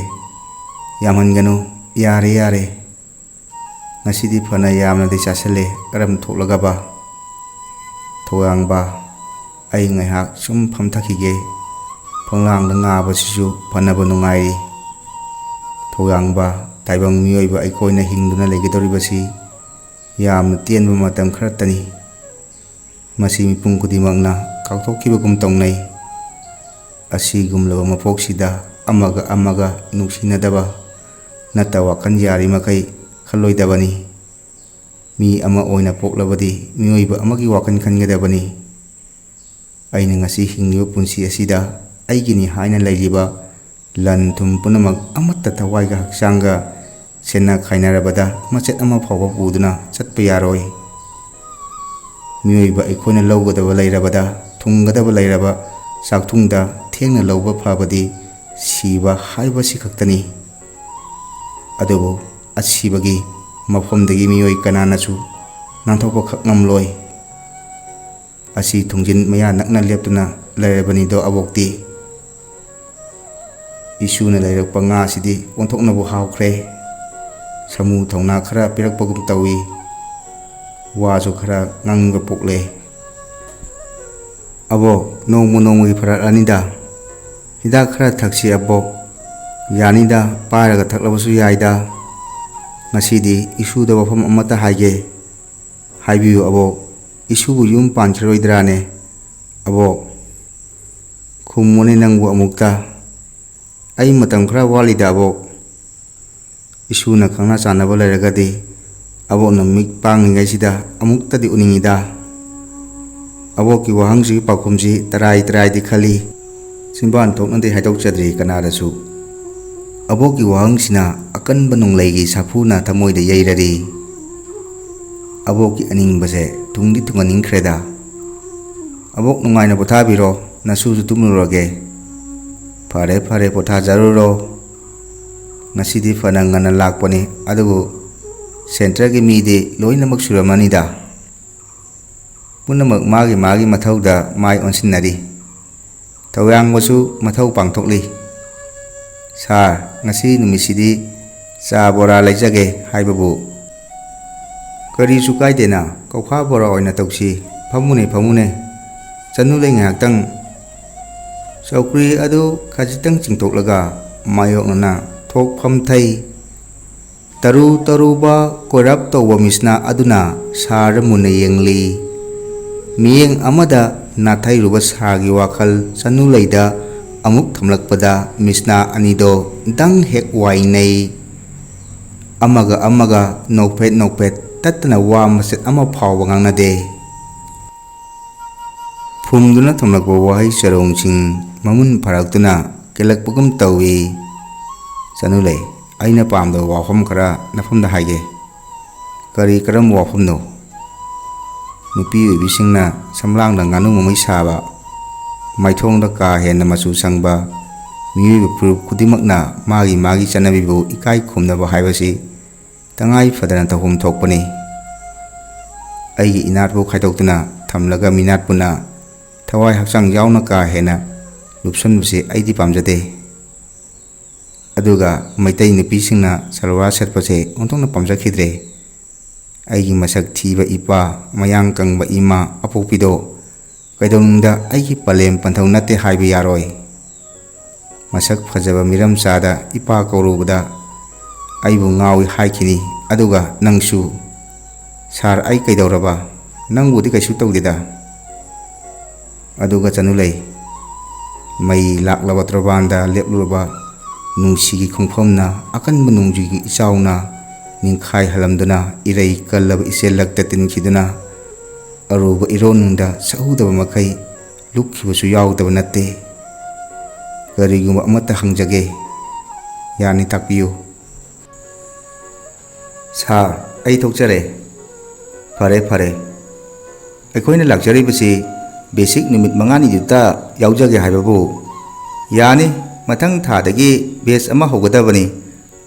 ꯌꯥꯝꯍꯟꯒꯅꯨ꯫ ꯌꯥꯔꯦ, ꯌꯥꯔꯦ꯫ ꯉꯁꯤꯗꯤ ꯐꯅ ꯌꯥꯝꯅꯗꯤ ꯆꯥꯁꯤꯜꯂꯦ, ꯀꯔꯝ ꯊꯣꯛꯂꯒꯕ?" "ꯊꯧꯌꯥꯡꯕ, ꯑꯩ ꯉꯥꯏꯍꯥꯛ ꯁꯨꯝ ꯐꯝꯊꯈꯤꯒꯦ꯫ ꯐꯛꯂꯥꯡꯗ ꯉꯥꯕꯁꯤꯁꯨ ꯐꯅꯕ ꯅꯨꯡꯉꯥꯏꯔꯤ꯫" "ꯊꯧꯌꯥꯡꯕ, ꯇꯥꯏꯕꯪ ꯃꯤꯑꯣꯏꯕ ꯑꯩꯈꯣꯏꯅ ꯍꯤꯡꯗꯨꯅ ꯂꯩꯒꯗꯧꯔꯤꯕꯁꯤ ꯌꯥꯝꯅ ꯇꯦꯟꯕ ꯃꯇꯝ ꯈꯔꯇꯅꯤ꯫ ꯃꯁꯤ ꯃꯤꯄꯨꯝ ꯈꯨꯗꯤꯡꯃꯛꯅ ꯀꯥꯎꯊꯣꯛꯈꯤꯕꯒꯨꯝ ꯇꯧꯅꯩ꯫ ꯑꯁꯤꯒꯨꯝꯂꯕ ꯃꯄꯣꯛꯁꯤꯗ ꯑꯃꯒ ꯑꯃꯒ ꯅꯨꯡꯁꯤꯅꯗꯕ ꯅꯠꯇ ꯋꯥꯈꯜ ꯌꯥꯔꯤꯃꯈꯩ ꯈꯜꯂꯣꯏꯗꯕꯅꯤ꯫ ꯃꯤ ꯑꯃ ꯑꯣꯏꯅ ꯄꯣꯛꯂꯕꯗꯤ ꯃꯤꯑꯣꯏꯕ ꯑꯃꯒꯤ ꯋꯥꯈꯜ ꯈꯟꯒꯗꯕꯅꯤ꯫ ꯑꯩꯅ ꯉꯁꯤ ꯍꯤꯡꯂꯤꯕ ꯄꯨꯟꯁꯤ ꯑꯁꯤꯗ ꯑꯩꯒꯤꯅꯤ ꯍꯥꯏꯅ ꯂꯩꯔꯤꯕ ꯂꯟ ꯊꯨꯝ ꯄꯨꯝꯅꯃꯛ ꯑꯃꯠꯇ ꯊꯋꯥꯏꯒ ꯍꯛꯆꯥꯡꯒ ꯁꯦꯟꯅ ꯈꯥꯏꯅꯔꯕꯗ ꯃꯆꯦꯠ ꯑꯃ ꯐꯥꯎꯕ ꯄꯨꯗꯨꯅ ꯆꯠꯄ ꯌꯥꯔꯣꯏ꯫ ꯃꯤꯑꯣꯏꯕ ꯑꯩꯈꯣꯏꯅ ꯂꯧꯒꯗꯕ ꯂꯩꯔꯕꯗ, ꯊꯨꯡꯒꯗꯕ ꯂꯩꯔꯕ ꯆꯥꯛꯊꯨꯡꯗ ꯊꯦꯡꯅ ꯂꯧꯕ ꯐꯕꯗꯤ ꯁꯤꯕ ꯍꯥꯏꯕꯁꯤ ꯈꯛꯇꯅꯤ꯫ ꯑꯗꯨꯕꯨ ꯑꯁꯤꯕꯒꯤ ꯃꯐꯝꯗꯒꯤ ꯃꯤꯑꯣꯏ ꯀꯅꯥꯅꯁꯨ ꯅꯥꯟꯊꯣꯛꯄꯈꯛ ꯉꯝꯂꯣꯏ꯫ ꯑꯁꯤ ꯊꯣꯡꯖꯤꯟ ꯃꯌꯥ ꯅꯛꯅ ꯂꯦꯞꯇꯨꯅ ꯂꯩꯔꯕꯅꯤꯗꯣ ꯑꯕꯣꯛꯇꯤ꯫ ꯏꯁꯨꯅ ꯂꯩꯔꯛꯄ ꯉꯥꯁꯤꯗꯤ ꯑꯣꯟꯊꯣꯛꯅꯕꯨ ꯍꯥꯎꯈ꯭ꯔꯦ꯫ ꯁꯥꯃꯨ ꯊꯧꯅꯥ ꯈꯔ ꯄꯤꯔꯛꯄꯒꯨꯝ ꯇꯧꯏ꯫ ꯋꯥꯁꯨ ꯈꯔ ꯉꯥꯡꯅꯤꯡꯕ ꯄꯣꯛꯂꯦ꯫ "ꯑꯕꯣꯛ, ꯅꯣꯡꯃ ꯅꯣꯡꯃꯒꯤ ꯐꯔꯛꯂꯅꯤꯗ꯫ ꯍꯤꯗꯥꯛ ꯈꯔ ꯊꯛꯁꯤ ꯑꯕꯣꯛ꯫" "ꯌꯥꯅꯤꯗ, ꯄꯥꯏꯔꯒ ꯊꯛꯂꯕꯁꯨ ꯌꯥꯏꯗ꯫" ꯉꯁꯤꯗꯤ ꯏꯁꯨꯗ ꯋꯥꯐꯝ ꯑꯃꯠꯇ ꯍꯥꯏꯒꯦ꯫ ꯍꯥꯏꯕꯤꯌꯨ ꯑꯕꯣꯛ, ꯏꯁꯨꯕꯨ ꯌꯨꯝ ꯄꯥꯟꯈꯤꯔꯣꯏꯗ꯭ꯔꯥꯅꯦ? ꯑꯕꯣꯛ, ꯈꯨꯝꯃꯨꯅꯦ ꯅꯪꯕꯨ ꯑꯃꯨꯛꯇ꯫ ꯑꯩ ꯃꯇꯝ ꯈꯔ ꯋꯥꯠꯂꯤꯗ ꯑꯕꯣꯛ꯫ ꯏꯁꯨꯅ ꯈꯪꯅ ꯆꯥꯟꯅꯕ ꯂꯩꯔꯒꯗꯤ ꯑꯕꯣꯛꯅ ꯃꯤꯠ ꯄꯥꯡꯂꯤꯉꯩꯁꯤꯗ ꯑꯃꯨꯛꯇꯗꯤ ꯎꯅꯤꯡꯉꯤꯗ꯫ ꯑꯕꯣꯛꯀꯤ ꯋꯥꯍꯪꯁꯤꯒꯤ ꯄꯥꯎꯈꯨꯝꯁꯤ ꯇꯔꯥꯏ ꯇꯔꯥꯏꯗꯤ ꯈꯜꯂꯤ꯫ ꯆꯤꯟꯕꯥꯟ ꯊꯣꯛꯅꯗꯤ ꯍꯥꯏꯗꯣꯛꯆꯗ꯭ꯔꯤ ꯀꯅꯥꯗꯁꯨ꯫ ꯑꯕꯣꯛꯀꯤ ꯋꯥꯍꯪꯁꯤꯅ ꯑꯀꯟꯕ ꯅꯣꯡꯂꯩꯒꯤ ꯁꯥꯐꯨꯅ ꯊꯃꯣꯏꯗ ꯌꯩꯔꯔꯤ꯫ ꯑꯕꯣꯛꯀꯤ ꯑꯅꯤꯡꯕꯁꯦ ꯊꯨꯡꯗꯤ ꯊꯨꯡꯍꯟꯅꯤꯡꯈ꯭ꯔꯦꯗ꯫ ꯑꯕꯣꯛ ꯅꯨꯡꯉꯥꯏꯅ ꯄꯣꯊꯥꯕꯤꯔꯣ, ꯅꯁꯨꯁꯨ ꯇꯨꯝꯂꯨꯔꯒꯦ꯫ ꯐꯔꯦ ꯐꯔꯦ, ꯄꯣꯊꯥꯖꯔꯨꯔꯣ꯫ ꯉꯁꯤꯗꯤ ꯐꯅ ꯉꯟꯅ ꯂꯥꯛꯄꯅꯤ, ꯑꯗꯨꯕꯨ ꯁꯦꯟꯇꯔꯒꯤ ꯃꯤꯗꯤ ꯂꯣꯏꯅꯃꯛ ꯁꯨꯔꯝꯃꯅꯤꯗ꯫ ꯄꯨꯝꯅꯃꯛ ꯃꯥꯒꯤ ꯃꯥꯒꯤ ꯃꯊꯧꯗ ꯃꯥꯏ ꯑꯣꯟꯁꯤꯟꯅꯔꯤ꯫ ꯊꯧꯌꯥꯡꯕꯁꯨ ꯃꯊꯧ ꯄꯥꯡꯊꯣꯛꯂꯤ꯫ "ꯁꯥꯔ, ꯉꯁꯤ ꯅꯨꯃꯤꯠꯁꯤꯗꯤ ꯆꯥ ꯕꯣꯔꯥ ꯂꯩꯖꯒꯦ" ꯍꯥꯏꯕꯕꯨ, "ꯀꯔꯤꯁꯨ ꯀꯥꯏꯗꯦꯅ, ꯀꯧꯈꯥ ꯕꯣꯔꯥ ꯑꯣꯏꯅ ꯇꯧꯁꯤ꯫ ꯐꯝꯃꯨꯅꯦ, ꯐꯝꯃꯨꯅꯦ꯫ ꯆꯅꯨ ꯂꯩ ꯉꯥꯏꯍꯥꯛꯇꯪ꯫" ꯆꯧꯀ꯭ꯔꯤ ꯑꯗꯨ ꯈꯖꯤꯛꯇꯪ ꯆꯤꯡꯊꯣꯛꯂꯒ ꯃꯥꯌꯣꯛꯅꯅ ꯊꯣꯛ ꯐꯝꯊꯩ꯫ ꯇꯔꯨ ꯇꯔꯨꯕ ꯀꯣꯏꯔꯞ ꯇꯧꯕ ꯃꯤꯁꯅꯥ ꯑꯗꯨꯅ ꯁꯥꯔꯗ ꯃꯨꯟꯅ ꯌꯦꯡꯂꯤ꯫ ꯃꯤꯠꯌꯦꯡ ꯑꯃꯗ ꯅꯥꯊꯩꯔꯨꯕ ꯁꯥꯔꯒꯤ ꯋꯥꯈꯜ ꯆꯅꯨ ꯂꯩꯗ ꯑꯃꯨꯛ ꯊꯝꯂꯛꯄꯗ ꯃꯤꯁꯅꯥ ꯑꯅꯤꯗꯣ ꯗꯪ ꯍꯦꯛ ꯋꯥꯏꯅꯩ꯫ ꯑꯃꯒ ꯑꯃꯒ ꯅꯣꯛꯐꯦꯠ ꯅꯣꯛꯐꯦꯠ ꯇꯠꯇꯅ ꯋꯥ ꯃꯆꯦꯠ ꯑꯃ ꯐꯥꯎꯕ ꯉꯥꯡꯅꯗꯦ꯫ ꯐꯨꯝꯗꯨꯅ ꯊꯝꯂꯛꯄ ꯋꯥꯍꯩ ꯆꯔꯣꯡꯁꯤꯡ ꯃꯃꯨꯟ ꯐꯥꯔꯛꯇꯨꯅ ꯀꯦꯜꯂꯛꯄꯒꯨꯝ ꯇꯧꯏ꯫ ꯆꯅꯨ ꯂꯩ, ꯑꯩꯅ ꯄꯥꯝꯗꯕ ꯋꯥꯐꯝ ꯈꯔ ꯅꯐꯝꯗ ꯍꯥꯏꯒꯦ꯫ ꯀꯔꯤ ꯀꯔꯝꯕ ꯋꯥꯐꯝꯅꯣ? ꯅꯨꯄꯤ ꯑꯣꯏꯕꯤꯁꯤꯡꯅ ꯁꯝꯂꯥꯡꯗ ꯉꯥꯅꯨ ꯃꯃꯩ ꯁꯥꯕ, ꯃꯥꯏꯊꯣꯡꯗ ꯀꯥ ꯍꯦꯟꯅ ꯃꯆꯨ ꯁꯪꯕ, ꯃꯤꯑꯣꯏꯕ ꯐꯨꯔꯨꯞ ꯈꯨꯗꯤꯡꯃꯛꯅ ꯃꯥꯒꯤ ꯃꯥꯒꯤ ꯆꯠꯅꯕꯤꯕꯨ ꯏꯀꯥꯏ ꯈꯨꯝꯅꯕ ꯍꯥꯏꯕꯁꯤ ꯇꯉꯥꯏ ꯐꯗꯅ ꯇꯧꯐꯝ ꯊꯣꯛꯄꯅꯤ꯫ ꯑꯩꯒꯤ ꯏꯅꯥꯠꯄꯨ ꯈꯥꯏꯗꯣꯛꯇꯨꯅ ꯊꯝꯂꯒ ꯃꯤꯅꯥꯠꯄꯨꯅ ꯊꯋꯥꯏ ꯍꯛꯆꯥꯡ ꯌꯥꯎꯅ ꯀꯥ ꯍꯦꯟꯅ ꯂꯨꯞꯁꯟꯕꯁꯤ ꯑꯩꯗꯤ ꯄꯥꯝꯖꯗꯦ꯫ ꯑꯗꯨꯒ ꯃꯩꯇꯩ ꯅꯨꯄꯤꯁꯤꯡꯅ ꯁꯜꯋꯥꯔ ꯁꯦꯠꯄꯁꯦ ꯑꯣꯟꯊꯣꯛꯅ ꯄꯥꯝꯖꯈꯤꯗ꯭ꯔꯦ꯫ ꯑꯩꯒꯤ ꯃꯁꯛ ꯊꯤꯕ ꯏꯄꯥ, ꯃꯌꯥꯡ ꯀꯪꯕ ꯏꯃꯥ ꯑꯄꯣꯛꯄꯤꯗꯣ ꯀꯩꯗꯧꯅꯨꯡꯗ ꯑꯩꯒꯤ ꯄꯂꯦꯝ ꯄꯟꯊꯧ ꯅꯠꯇꯦ ꯍꯥꯏꯕ ꯌꯥꯔꯣꯏ꯫ ꯃꯁꯛ ꯐꯖꯕ ꯃꯤꯔꯝꯆꯥꯗ ꯏꯄꯥ ꯀꯧꯔꯨꯕꯗ ꯑꯩꯕꯨ ꯉꯥꯎꯏ ꯍꯥꯏꯈꯤꯅꯤ꯫ ꯑꯗꯨꯒ ꯅꯪꯁꯨ, "ꯁꯥꯔ, ꯑꯩ ꯀꯩꯗꯧꯔꯕ? ꯅꯪꯕꯨꯗꯤ ꯀꯩꯁꯨ ꯇꯧꯗꯦꯗ"꯫ ꯑꯗꯨꯒ ꯆꯅꯨꯂꯩ, ꯃꯩ ꯂꯥꯛꯂꯕ ꯇꯣꯔꯕꯥꯟꯗ ꯂꯦꯞꯂꯨꯔꯕ ꯅꯨꯡꯁꯤꯒꯤ ꯈꯣꯡꯐꯝꯅ ꯑꯀꯟꯕ ꯅꯣꯡꯖꯨꯒꯤ ꯏꯆꯥꯎꯅ ꯅꯤꯡꯈꯥꯏꯍꯜꯂꯝꯗꯨꯅ, ꯏꯔꯩ ꯀꯜꯂꯕ ꯏꯆꯦꯜꯂꯛꯇ ꯇꯤꯟꯈꯤꯗꯨꯅ, ꯑꯔꯨꯕ ꯏꯔꯣꯟꯅꯨꯡꯗ ꯁꯛꯍꯧꯗꯕ ꯃꯈꯩ ꯂꯨꯞꯈꯤꯕꯁꯨ ꯌꯥꯎꯗꯕ ꯅꯠꯇꯦ꯫ ꯀꯔꯤꯒꯨꯝꯕ ꯑꯃꯠꯇ ꯍꯪꯖꯒꯦ, ꯌꯥꯅꯤ, ꯇꯥꯛꯄꯤꯌꯨ꯫ "ꯁꯥꯔ, ꯑꯩ ꯊꯣꯛꯆꯔꯦ"꯫ "ꯐꯔꯦ, ꯐꯔꯦ꯫ ꯑꯩꯈꯣꯏꯅ ꯂꯥꯛꯆꯔꯤꯕꯁꯤ ꯕꯦꯁꯤꯛ ꯅꯨꯃꯤꯠ ꯃꯉꯥꯅꯤꯗꯨꯇ ꯌꯥꯎꯖꯒꯦ ꯍꯥꯏꯕꯕꯨ?" "ꯌꯥꯅꯤ, ꯃꯊꯪ ꯊꯥꯗꯒꯤ ꯕꯦꯁ ꯑꯃ ꯍꯧꯒꯗꯕꯅꯤ꯫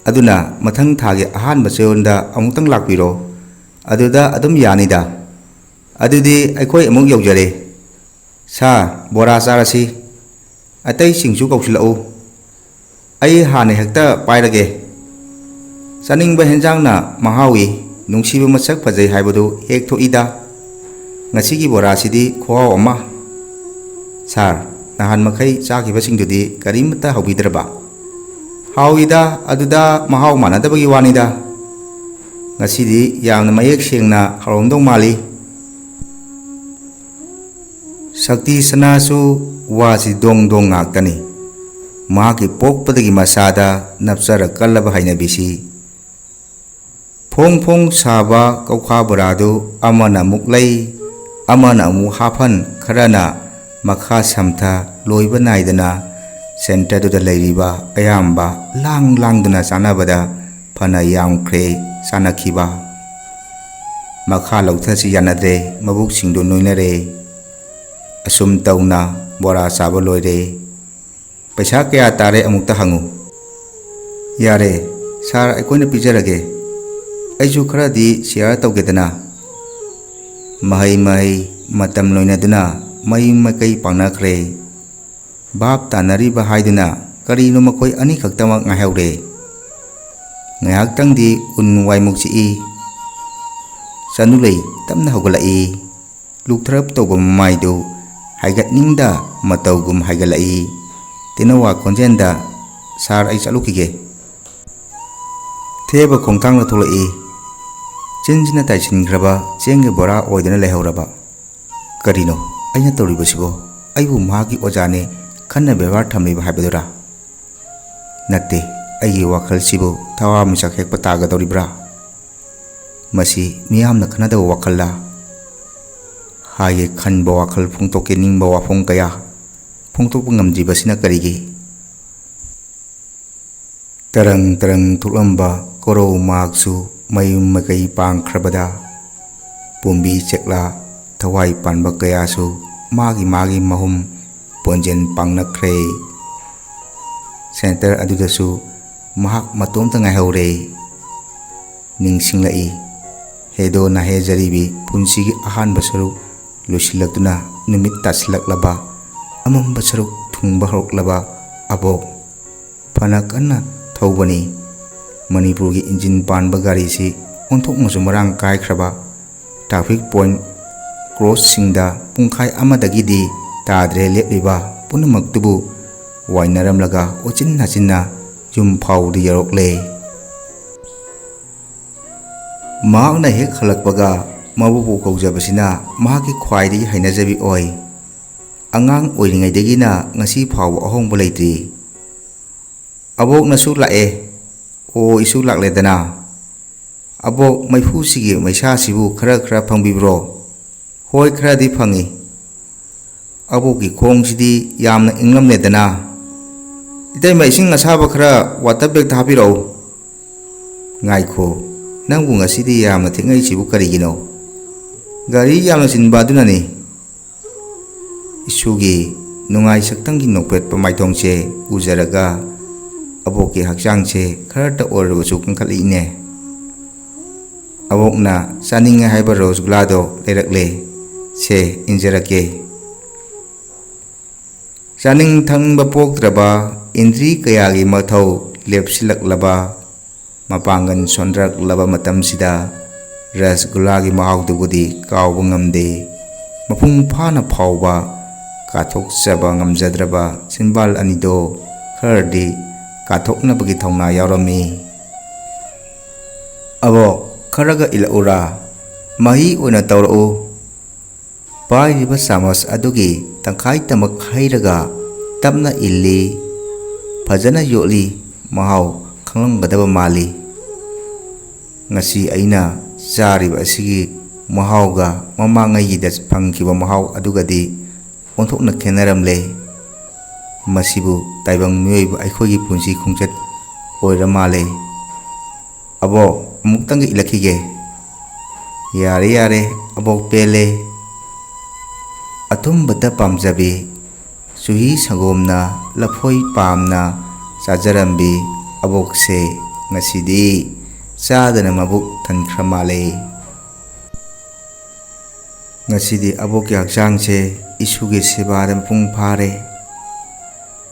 ꯑꯗꯨꯅ ꯃꯊꯪ ꯊꯥꯒꯤ ꯑꯍꯥꯟꯕ ꯆꯌꯣꯜꯗ ꯑꯃꯨꯛꯇꯪ ꯂꯥꯛꯄꯤꯔꯣ꯫ ꯑꯗꯨꯗ ꯑꯗꯨꯝ ꯌꯥꯅꯤꯗ꯫ ꯑꯗꯨꯗꯤ ꯑꯩꯈꯣꯏ ꯑꯃꯨꯛ ꯌꯧꯖꯔꯦ꯫ ꯁꯥꯔ, ꯕꯣꯔꯥ ꯆꯥꯔꯁꯤ꯫ ꯑꯇꯩꯁꯤꯡꯁꯨ ꯀꯧꯁꯤꯜꯂꯛꯎ꯫ ꯑꯩ ꯍꯥꯟꯅ ꯍꯦꯛꯇ ꯄꯥꯏꯔꯒꯦ꯫ ꯆꯥꯅꯤꯡꯕ ꯍꯦꯟꯖꯥꯡꯅ ꯃꯍꯥꯎꯏ, ꯅꯨꯡꯁꯤꯕ ꯃꯁꯛ ꯐꯖꯩ ꯍꯥꯏꯕꯗꯨ ꯍꯦꯛ ꯊꯣꯛꯏꯗ꯫ ꯉꯁꯤꯒꯤ ꯕꯣꯔꯥꯁꯤꯗꯤ ꯈꯨꯍꯥꯎ ꯑꯃ꯫ ꯁꯥꯔ, ꯅꯍꯥꯟ ꯃꯈꯩ ꯆꯥꯈꯤꯕꯁꯤꯡꯗꯨꯗꯤ ꯀꯔꯤꯃꯠꯇ ꯍꯧꯕꯤꯗ꯭ꯔꯕ?" "ꯍꯥꯎꯏꯗ, ꯑꯗꯨꯗ ꯃꯍꯥꯎ ꯃꯥꯟꯅꯗꯕꯒꯤ ꯋꯥꯅꯤꯗ꯫ ꯉꯁꯤꯗꯤ ꯌꯥꯝꯅ ꯃꯌꯦꯛ ꯁꯦꯡꯅ ꯍꯥꯎꯔꯝꯗꯧ ꯃꯥꯜꯂꯤ"꯫ ꯁꯛꯇꯤ ꯁꯅꯥꯁꯨ ꯋꯥꯁꯤ ꯗꯣꯡ ꯗꯣꯡ ꯉꯥꯛꯇꯅꯤ꯫ ꯃꯍꯥꯛꯀꯤ ꯄꯣꯛꯄꯗꯒꯤ ꯃꯁꯥꯗ ꯅꯞꯆꯔ ꯀꯜꯂꯕ ꯍꯩꯅꯕꯤꯁꯤ꯫ ꯐꯣꯡ ꯐꯣꯡ ꯁꯥꯕ ꯀꯧꯈꯥ ꯕꯣꯔꯥꯗꯨ ꯑꯃꯅ ꯑꯃꯨꯛ ꯂꯩ, ꯑꯃꯅ ꯑꯃꯨꯛ ꯍꯥꯞꯍꯟ, ꯈꯔꯅ ꯃꯈꯥ ꯁꯝꯊ, ꯂꯣꯏꯕ ꯅꯥꯏꯗꯅ ꯁꯦꯟꯇꯔꯗꯨꯗ ꯂꯩꯔꯤꯕ ꯑꯌꯥꯝꯕ ꯂꯥꯡ ꯂꯥꯡꯗꯨꯅ ꯆꯥꯅꯕꯗ ꯐꯅ ꯌꯥꯝꯈ꯭ꯔꯦ ꯆꯥꯅꯈꯤꯕ꯫ ꯃꯈꯥ ꯂꯧꯊꯁꯤ ꯌꯥꯅꯗ꯭ꯔꯦ, ꯃꯕꯨꯛꯁꯤꯡꯗꯨ ꯅꯣꯏꯅꯔꯦ꯫ ꯑꯁꯨꯝ ꯇꯧꯅ ꯕꯣꯔꯥ ꯆꯥꯕ ꯂꯣꯏꯔꯦ꯫ "ꯄꯩꯁꯥ ꯀꯌꯥ ꯇꯥꯔꯦ ꯑꯃꯨꯛꯇ ꯍꯪꯉꯨ"꯫ "ꯌꯥꯔꯦ, ꯁꯥꯔ, ꯑꯩꯈꯣꯏꯅ ꯄꯤꯖꯔꯒꯦ꯫ ꯑꯩꯁꯨ ꯈꯔꯗꯤ ꯁꯤꯌꯥꯔ ꯇꯧꯒꯦꯗꯅ"꯫ ꯃꯍꯩ ꯃꯍꯩ ꯃꯇꯝ ꯂꯣꯏꯅꯗꯨꯅ ꯃꯌꯨꯝ ꯃꯥꯏꯀꯩ ꯄꯥꯡꯅꯈ꯭ꯔꯦ꯫ ꯚꯥꯞ ꯇꯥꯅꯔꯤꯕ ꯍꯥꯏꯗꯨꯅ ꯀꯔꯤꯅꯣ ꯃꯈꯣꯏ ꯑꯅꯤꯈꯛꯇꯃꯛ ꯉꯥꯏꯍꯧꯔꯦ꯫ ꯉꯥꯏꯍꯥꯛꯇꯪꯗꯤ ꯎꯟ ꯋꯥꯏꯃꯨꯛ ꯆꯤꯛꯏ꯫ ꯆꯅꯨꯂꯩ ꯇꯞꯅ ꯍꯧꯒꯠꯂꯛꯏ꯫ ꯂꯨꯛꯊꯔꯞ ꯇꯧꯕ ꯃꯃꯥꯏꯗꯨ ꯍꯥꯏꯒꯠꯅꯤꯡꯗ ꯃꯇꯧꯒꯨꯝ ꯍꯥꯏꯒꯠꯂꯛꯏ꯫ ꯇꯦꯅꯋꯥ ꯈꯣꯟꯖꯦꯜꯗ, "ꯁꯥꯔ, ꯑꯩ ꯆꯠꯂꯨꯈꯤꯒꯦ"꯫ ꯊꯦꯕ ꯈꯣꯡꯊꯥꯡꯗ ꯊꯣꯛꯂꯛꯏ꯫ ꯆꯤꯟꯁꯤꯅ ꯇꯥꯏꯁꯤꯟꯈ꯭ꯔꯕ ꯆꯦꯡꯒꯤ ꯕꯣꯔꯥ ꯑꯣꯏꯗꯨꯅ ꯂꯩꯍꯧꯔꯕ꯫ ꯀꯔꯤꯅꯣ ꯑꯩꯅ ꯇꯧꯔꯤꯕꯁꯤꯕꯣ? ꯑꯩꯕꯨ ꯃꯍꯥꯛꯀꯤ ꯑꯣꯖꯥꯅꯦ ꯈꯟꯅ ꯕꯦꯕꯥꯔ ꯊꯝꯂꯤꯕ ꯍꯥꯏꯕꯗꯨꯔꯥ? ꯅꯠꯇꯦ, ꯑꯩꯒꯤ ꯋꯥꯈꯜꯁꯤꯕꯨ ꯊꯋꯥꯟꯃꯤꯆꯥꯛ ꯍꯦꯛꯄ ꯇꯥꯒꯗꯧꯔꯤꯕ꯭ꯔꯥ? ꯃꯁꯤ ꯃꯤꯌꯥꯝꯅ ꯈꯟꯅꯗꯕ ꯋꯥꯈꯜꯂꯥ? ꯍꯥꯏꯒꯦ ꯈꯟꯕ ꯋꯥꯈꯜ ꯐꯣꯡꯗꯣꯛꯀꯦ ꯅꯤꯡꯕ ꯋꯥꯐꯝ ꯀꯌꯥ ꯐꯣꯡꯗꯣꯛꯄ ꯉꯝꯗ꯭ꯔꯤꯕꯁꯤꯅ ꯀꯔꯤꯒꯤ? ꯇꯔꯪ ꯇꯔꯪ ꯊꯣꯛꯂꯝꯕ ꯀꯣꯔꯧ ꯃꯍꯥꯛꯁꯨ ꯃꯌꯨꯝ ꯃꯀꯩ ꯄꯥꯡꯈ꯭ꯔꯕꯗ, ꯄꯣꯝꯕꯤ ꯆꯦꯛꯂꯥ ꯊꯋꯥꯏ ꯄꯥꯟꯕ ꯀꯌꯥꯁꯨ ꯃꯥꯒꯤ ꯃꯥꯒꯤ ꯃꯍꯨꯝ ꯄꯣꯟꯖꯦꯟ ꯄꯥꯡꯅꯈ꯭ꯔꯦ꯫ ꯁꯦꯟꯇꯔ ꯑꯗꯨꯗꯁꯨ ꯃꯍꯥꯛ ꯃꯇꯣꯝꯇ ꯉꯥꯏꯍꯧꯔꯦ꯫ ꯅꯤꯡꯁꯤꯡꯂꯛꯏ꯫ ꯍꯦꯗꯣ ꯅꯥꯍꯦ ꯖꯔꯤꯕꯤ ꯄꯨꯟꯁꯤꯒꯤ ꯑꯍꯥꯟꯕ ꯁꯔꯨꯛ ꯂꯣꯏꯁꯤꯜꯂꯛꯇꯨꯅ ꯅꯨꯃꯤꯠ ꯇꯥꯁꯤꯜꯂꯛꯂꯕ, ꯑꯃꯝꯕ ꯁꯔꯨꯛ ꯊꯨꯡꯕ ꯍꯧꯔꯛꯂꯕ ꯑꯕꯣꯛ꯫ ꯐꯅ ꯀꯟꯅ ꯊꯧꯕꯅꯤ꯫ ꯃꯅꯤꯄꯨꯔꯒꯤ ꯏꯟꯖꯤꯟ ꯄꯥꯟꯕ ꯒꯥꯔꯤꯁꯤ ꯑꯣꯟꯊꯣꯛꯅꯁꯨ ꯃꯔꯥꯡ ꯀꯥꯏꯈ꯭ꯔꯕ꯫ ꯇ꯭ꯔꯥꯐꯤꯛ ꯄꯣꯏꯟꯠ ꯀ꯭ꯔꯣꯁꯁꯤꯡꯗ ꯄꯨꯡꯈꯥꯏ ꯑꯃꯗꯒꯤꯗꯤ ꯇꯥꯗ꯭ꯔꯦ ꯂꯦꯞꯂꯤꯕ ꯄꯨꯝꯅꯃꯛꯇꯨꯕꯨ ꯋꯥꯏꯅꯔꯝꯂꯒ ꯎꯆꯤꯟ ꯅꯥꯆꯤꯟꯅ ꯌꯨꯝ ꯐꯥꯎꯕꯗ ꯌꯧꯔꯛꯂꯦ꯫ ꯃꯍꯥꯛꯅ ꯍꯦꯛ ꯍꯜꯂꯛꯄꯒ ꯃꯕꯨꯕꯣꯛ ꯀꯧꯖꯕꯁꯤꯅ ꯃꯍꯥꯛꯀꯤ ꯈ꯭ꯋꯥꯏꯗꯒꯤ ꯍꯩꯅꯖꯕꯤ ꯑꯣꯏ꯫ ꯑꯉꯥꯡ ꯑꯣꯏꯔꯤꯉꯩꯗꯒꯤꯅ ꯉꯁꯤ ꯐꯥꯎꯕ ꯑꯍꯣꯡꯕ ꯂꯩꯇ꯭ꯔꯤ꯫ "ꯑꯕꯣꯛꯅꯁꯨ ꯂꯥꯛꯑꯦ꯫ ꯑꯣ, ꯏꯁꯨ ꯂꯥꯛꯂꯦꯗꯅ꯫ ꯑꯕꯣꯛ, ꯃꯩꯐꯨꯁꯤꯒꯤ ꯃꯩꯁꯥꯁꯤꯕꯨ ꯈꯔ ꯈꯔ ꯐꯪꯕꯤꯕ꯭ꯔꯣ?" "ꯍꯣꯏ, ꯈꯔꯗꯤ ꯐꯪꯉꯤ꯫ ꯑꯕꯣꯛꯀꯤ ꯈꯣꯡꯁꯤꯗꯤ ꯌꯥꯝꯅ ꯏꯪꯂꯝꯂꯦꯗꯅ꯫ ꯏꯇꯩꯃ, ꯏꯁꯤꯡ ꯑꯁꯥꯕ ꯈꯔ ꯋꯥꯇꯔ ꯕꯦꯒꯇ ꯍꯥꯞꯄꯤꯔꯛꯎ꯫" "ꯉꯥꯏꯈꯣ, ꯅꯪꯕꯨ ꯉꯁꯤꯗꯤ ꯌꯥꯝꯅ ꯊꯦꯡꯉꯛꯏꯁꯤꯕꯨ ꯀꯔꯤꯒꯤꯅꯣ? ꯒꯥꯔꯤ ꯌꯥꯝꯅ ꯆꯤꯟꯕ ꯑꯗꯨꯅꯅꯤ꯫" ꯏꯁꯨꯒꯤ ꯅꯨꯡꯉꯥꯏ ꯁꯛꯇꯝꯒꯤ ꯅꯣꯛꯄꯦꯠꯄ ꯃꯥꯏꯊꯣꯡꯁꯦ ꯎꯖꯔꯒ ꯑꯕꯣꯛꯀꯤ ꯍꯛꯆꯥꯡꯁꯦ ꯈꯔꯇ ꯑꯣꯏꯔꯕꯁꯨ ꯀꯟꯈꯠꯂꯛꯏꯅꯦ꯫ ꯑꯕꯣꯛꯅ ꯆꯥꯅꯤꯡꯉꯦ ꯍꯥꯏꯕ ꯔꯣꯁꯒꯨꯂꯥꯗꯣ ꯂꯩꯔꯛꯂꯦ꯫ "ꯁꯦ, ꯏꯟꯖꯔꯛꯀꯦ꯫" ꯆꯥꯅꯤꯡ ꯊꯛꯅꯤꯡꯕ ꯄꯣꯛꯇ꯭ꯔꯕ, ꯏꯟꯗ꯭ꯔꯤ ꯀꯌꯥꯒꯤ ꯃꯊꯧ ꯂꯦꯞꯁꯤꯜꯂꯛꯂꯕ, ꯃꯄꯥꯡꯒꯜ ꯁꯣꯟꯊꯔꯛꯂꯕ ꯃꯇꯝꯁꯤꯗ ꯔꯁꯒꯨꯂꯥꯒꯤ ꯃꯍꯥꯎꯗꯨꯕꯨꯗꯤ ꯀꯥꯎꯕ ꯉꯝꯗꯦ꯫ ꯃꯄꯨꯡ ꯐꯥꯅ ꯐꯥꯎꯕ ꯀꯥꯊꯣꯛꯆꯕ ꯉꯝꯖꯗ꯭ꯔꯕ ꯆꯤꯟꯕꯥꯜ ꯑꯅꯤꯗꯣ ꯈꯔꯗꯤ ꯀꯥꯊꯣꯛꯅꯕꯒꯤ ꯊꯧꯅꯥ ꯌꯥꯎꯔꯝꯃꯤ꯫ "ꯑꯕꯣꯛ, ꯈꯔꯒ ꯏꯜꯂꯛꯎꯔꯥ? ꯃꯍꯤ ꯑꯣꯏꯅ ꯇꯧꯔꯛꯎ꯫" ꯄꯥꯏꯔꯤꯕ ꯆꯥꯃꯁ ꯑꯗꯨꯒꯤ ꯇꯪꯈꯥꯏ ꯇꯃꯛ ꯍꯩꯔꯒ ꯇꯞꯅ ꯏꯜꯂꯤ꯫ ꯐꯖꯅ ꯌꯣꯠꯂꯤ, ꯃꯍꯥꯎ ꯈꯪꯂꯝꯒꯗꯕ ꯃꯥꯜꯂꯤ꯫ ꯉꯁꯤ ꯑꯩꯅ ꯆꯥꯔꯤꯕ ꯑꯁꯤꯒꯤ ꯃꯍꯥꯎꯒ ꯃꯃꯥꯡꯉꯩꯒꯤꯗ ꯐꯪꯈꯤꯕ ꯃꯍꯥꯎ ꯑꯗꯨꯒꯗꯤ ꯑꯣꯟꯊꯣꯛꯅ ꯈꯦꯠꯅꯔꯝꯂꯦ꯫ ꯃꯁꯤꯕꯨ ꯇꯥꯏꯕꯪ ꯃꯤꯑꯣꯏꯕ ꯑꯩꯈꯣꯏꯒꯤ ꯄꯨꯟꯁꯤ ꯈꯣꯡꯆꯠ ꯑꯣꯏꯔ ꯃꯥꯜꯂꯦ꯫ "ꯑꯕꯣꯛ, ꯑꯃꯨꯛꯇꯪꯒ ꯏꯜꯂꯛꯈꯤꯒꯦ꯫" "ꯌꯥꯔꯦ, ꯌꯥꯔꯦ, ꯑꯕꯣꯛ ꯄꯦꯜꯂꯦ꯫" ꯑꯊꯨꯝꯕꯇ ꯄꯥꯝꯖꯕꯤ, ꯆꯨꯍꯤ ꯁꯪꯒꯣꯝꯅ ꯂꯐꯣꯏ ꯄꯥꯝꯅ ꯆꯥꯖꯔꯝꯕꯤ ꯑꯕꯣꯛꯁꯦ ꯉꯁꯤꯗꯤ ꯆꯥꯗꯅ ꯃꯕꯨꯛ ꯊꯟꯈ꯭ꯔ ꯃꯥꯜꯂꯦ꯫ ꯉꯁꯤꯗꯤ ꯑꯕꯣꯛꯀꯤ ꯍꯛꯆꯥꯡꯁꯦ ꯏꯁꯨꯒꯤ ꯁꯦꯕꯥꯗ ꯃꯄꯨꯡ ꯐꯥꯔꯦ꯫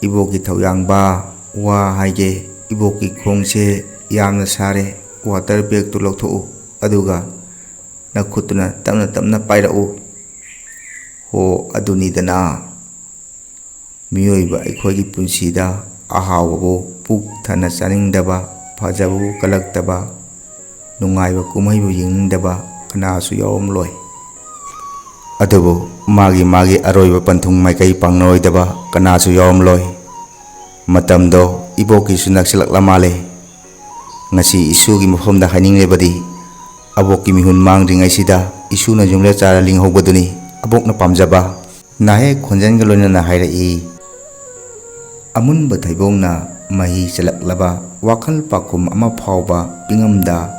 ꯏꯕꯣꯛꯀꯤ ꯊꯧꯌꯥꯡꯕ ꯋꯥ ꯍꯥꯏꯒꯦ, ꯏꯕꯣꯛꯀꯤ ꯈꯣꯡꯁꯦ ꯌꯥꯝꯅ ꯁꯥꯔꯦ꯫ ꯋꯥꯇꯔ ꯕꯦꯒꯇꯨ ꯂꯧꯊꯣꯛꯎ, ꯑꯗꯨꯒ ꯅꯈꯨꯠꯇꯨꯅ ꯇꯞꯅ ꯇꯞꯅ ꯄꯥꯏꯔꯛꯎ꯫ ꯍꯣ, ꯑꯗꯨꯅꯤꯗꯅ꯫ ꯃꯤꯑꯣꯏꯕ ꯑꯩꯈꯣꯏꯒꯤ ꯄꯨꯟꯁꯤꯗ ꯑꯍꯥꯎꯕꯕꯨ ꯄꯨꯛ ꯊꯟꯅ ꯆꯥꯅꯤꯡꯗꯕ, ꯐꯖꯕꯕꯨ ꯀꯜꯂꯛꯇꯕ, ꯅꯨꯡꯉꯥꯏꯕ ꯀꯨꯝꯍꯩꯕꯨ ꯌꯦꯡꯅꯤꯡꯗꯕ ꯀꯅꯥꯁꯨ ꯌꯥꯎꯔꯝꯂꯣꯏ꯫ ꯑꯗꯨꯕꯨ ꯃꯥꯒꯤ ꯃꯥꯒꯤ ꯑꯔꯣꯏꯕ ꯄꯟꯊꯨꯡ ꯃꯥꯏꯀꯩ ꯄꯥꯡꯅꯔꯣꯏꯗꯕ ꯀꯅꯥꯁꯨ ꯌꯥꯎꯔꯝꯂꯣꯏ꯫ ꯃꯇꯝꯗꯣ ꯏꯕꯣꯛꯀꯤꯁꯨ ꯅꯛꯁꯤꯜꯂꯛꯂ ꯃꯥꯜꯂꯦ꯫ ꯉꯁꯤ ꯏꯁꯨꯒꯤ ꯃꯐꯝꯗ ꯍꯥꯏꯅꯤꯡꯂꯤꯕꯗꯤ, ꯑꯕꯣꯛꯀꯤ ꯃꯤꯍꯨꯟ ꯃꯥꯡꯗ꯭ꯔꯤꯉꯩꯁꯤꯗ ꯏꯁꯨꯅ ꯌꯨꯝꯂꯦ ꯆꯥꯔ ꯂꯤꯡꯍꯧꯕꯗꯨꯅꯤ ꯑꯕꯣꯛꯅ ꯄꯥꯝꯖꯕ꯫ ꯅꯥꯍꯦꯛ ꯈꯣꯟꯖꯦꯜꯒ ꯂꯣꯏꯅꯅ ꯍꯥꯏꯔꯛꯏ, ꯑꯃꯨꯟꯕ ꯊꯩꯕꯣꯡꯅ ꯃꯍꯤ ꯆꯜꯂꯛꯂꯕ ꯋꯥꯈꯜ ꯄꯥꯎꯈꯨꯝ ꯑꯃ ꯐꯥꯎꯕ ꯄꯤꯉꯝꯗ꯫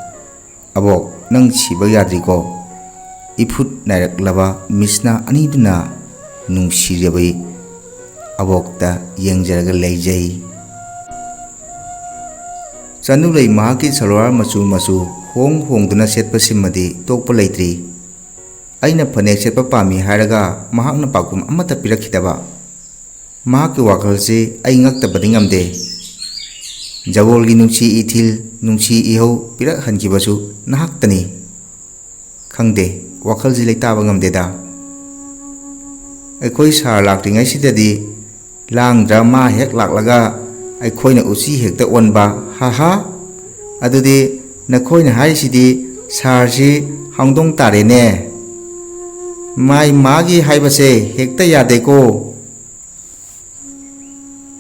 "ꯑꯕꯣꯛ, ꯅꯪ ꯁꯤꯕ ꯌꯥꯗ꯭ꯔꯤꯀꯣ꯫" ꯏꯐꯨꯠ ꯅꯥꯏꯔꯛꯂꯕ ꯃꯤꯠꯁꯅꯥ ꯑꯅꯤꯗꯨꯅ ꯅꯨꯡꯁꯤꯖꯕꯤ ꯑꯕꯣꯛꯇ ꯌꯦꯡꯖꯔꯒ ꯂꯩꯖꯩ꯫ ꯆꯅꯨꯂꯩ ꯃꯍꯥꯛꯀꯤ ꯁꯜꯋꯥꯔ ꯃꯆꯨ ꯃꯆꯨ ꯍꯣꯡ ꯍꯣꯡꯗꯨꯅ ꯁꯦꯠꯄꯁꯤꯃꯗꯤ ꯇꯣꯛꯄ ꯂꯩꯇ꯭ꯔꯤ꯫ ꯑꯩꯅ ꯐꯅꯦꯛ ꯁꯦꯠꯄ ꯄꯥꯝꯃꯤ ꯍꯥꯏꯔꯒ ꯃꯍꯥꯛꯅ ꯄꯥꯎꯈꯨꯝ ꯑꯃꯠꯇ ꯄꯤꯔꯛꯈꯤꯗꯕ꯫ ꯃꯍꯥꯛꯀꯤ ꯋꯥꯈꯜꯁꯤ ꯑꯩ ꯉꯛꯇꯕꯗꯤ ꯉꯝꯗꯦ꯫ ꯖꯕꯣꯜꯒꯤ ꯅꯨꯡꯁꯤ ꯏꯊꯤꯜ, ꯅꯨꯡꯁꯤ ꯏꯍꯧ ꯄꯤꯔꯛꯍꯟꯈꯤꯕꯁꯨ ꯅꯍꯥꯛꯇꯅꯤ꯫ ꯈꯪꯗꯦ, ꯋꯥꯈꯜꯁꯤ ꯂꯩꯇꯥꯕ ꯉꯝꯗꯦꯗ꯫ ꯑꯩꯈꯣꯏ ꯁꯥꯔ ꯂꯥꯛꯇ꯭ꯔꯤꯉꯩꯁꯤꯗꯗꯤ ꯂꯥꯡꯗ꯭ꯔ ꯃꯥ ꯍꯦꯛ ꯂꯥꯛꯂꯒ ꯑꯩꯈꯣꯏꯅ ꯎꯆꯤ ꯍꯦꯛꯇ ꯑꯣꯟꯕ, ꯍꯥ ꯍꯥ꯫ ꯑꯗꯨꯗꯤ "ꯅꯈꯣꯏꯅ ꯍꯥꯏꯔꯤꯁꯤꯗꯤ ꯁꯥꯔꯁꯤ ꯍꯥꯡꯗꯣꯡ ꯇꯥꯔꯦꯅꯦ꯫ ꯃꯥꯏ ꯃꯥꯒꯤ ꯍꯥꯏꯕꯁꯦ ꯍꯦꯛꯇ ꯌꯥꯗꯦꯀꯣ꯫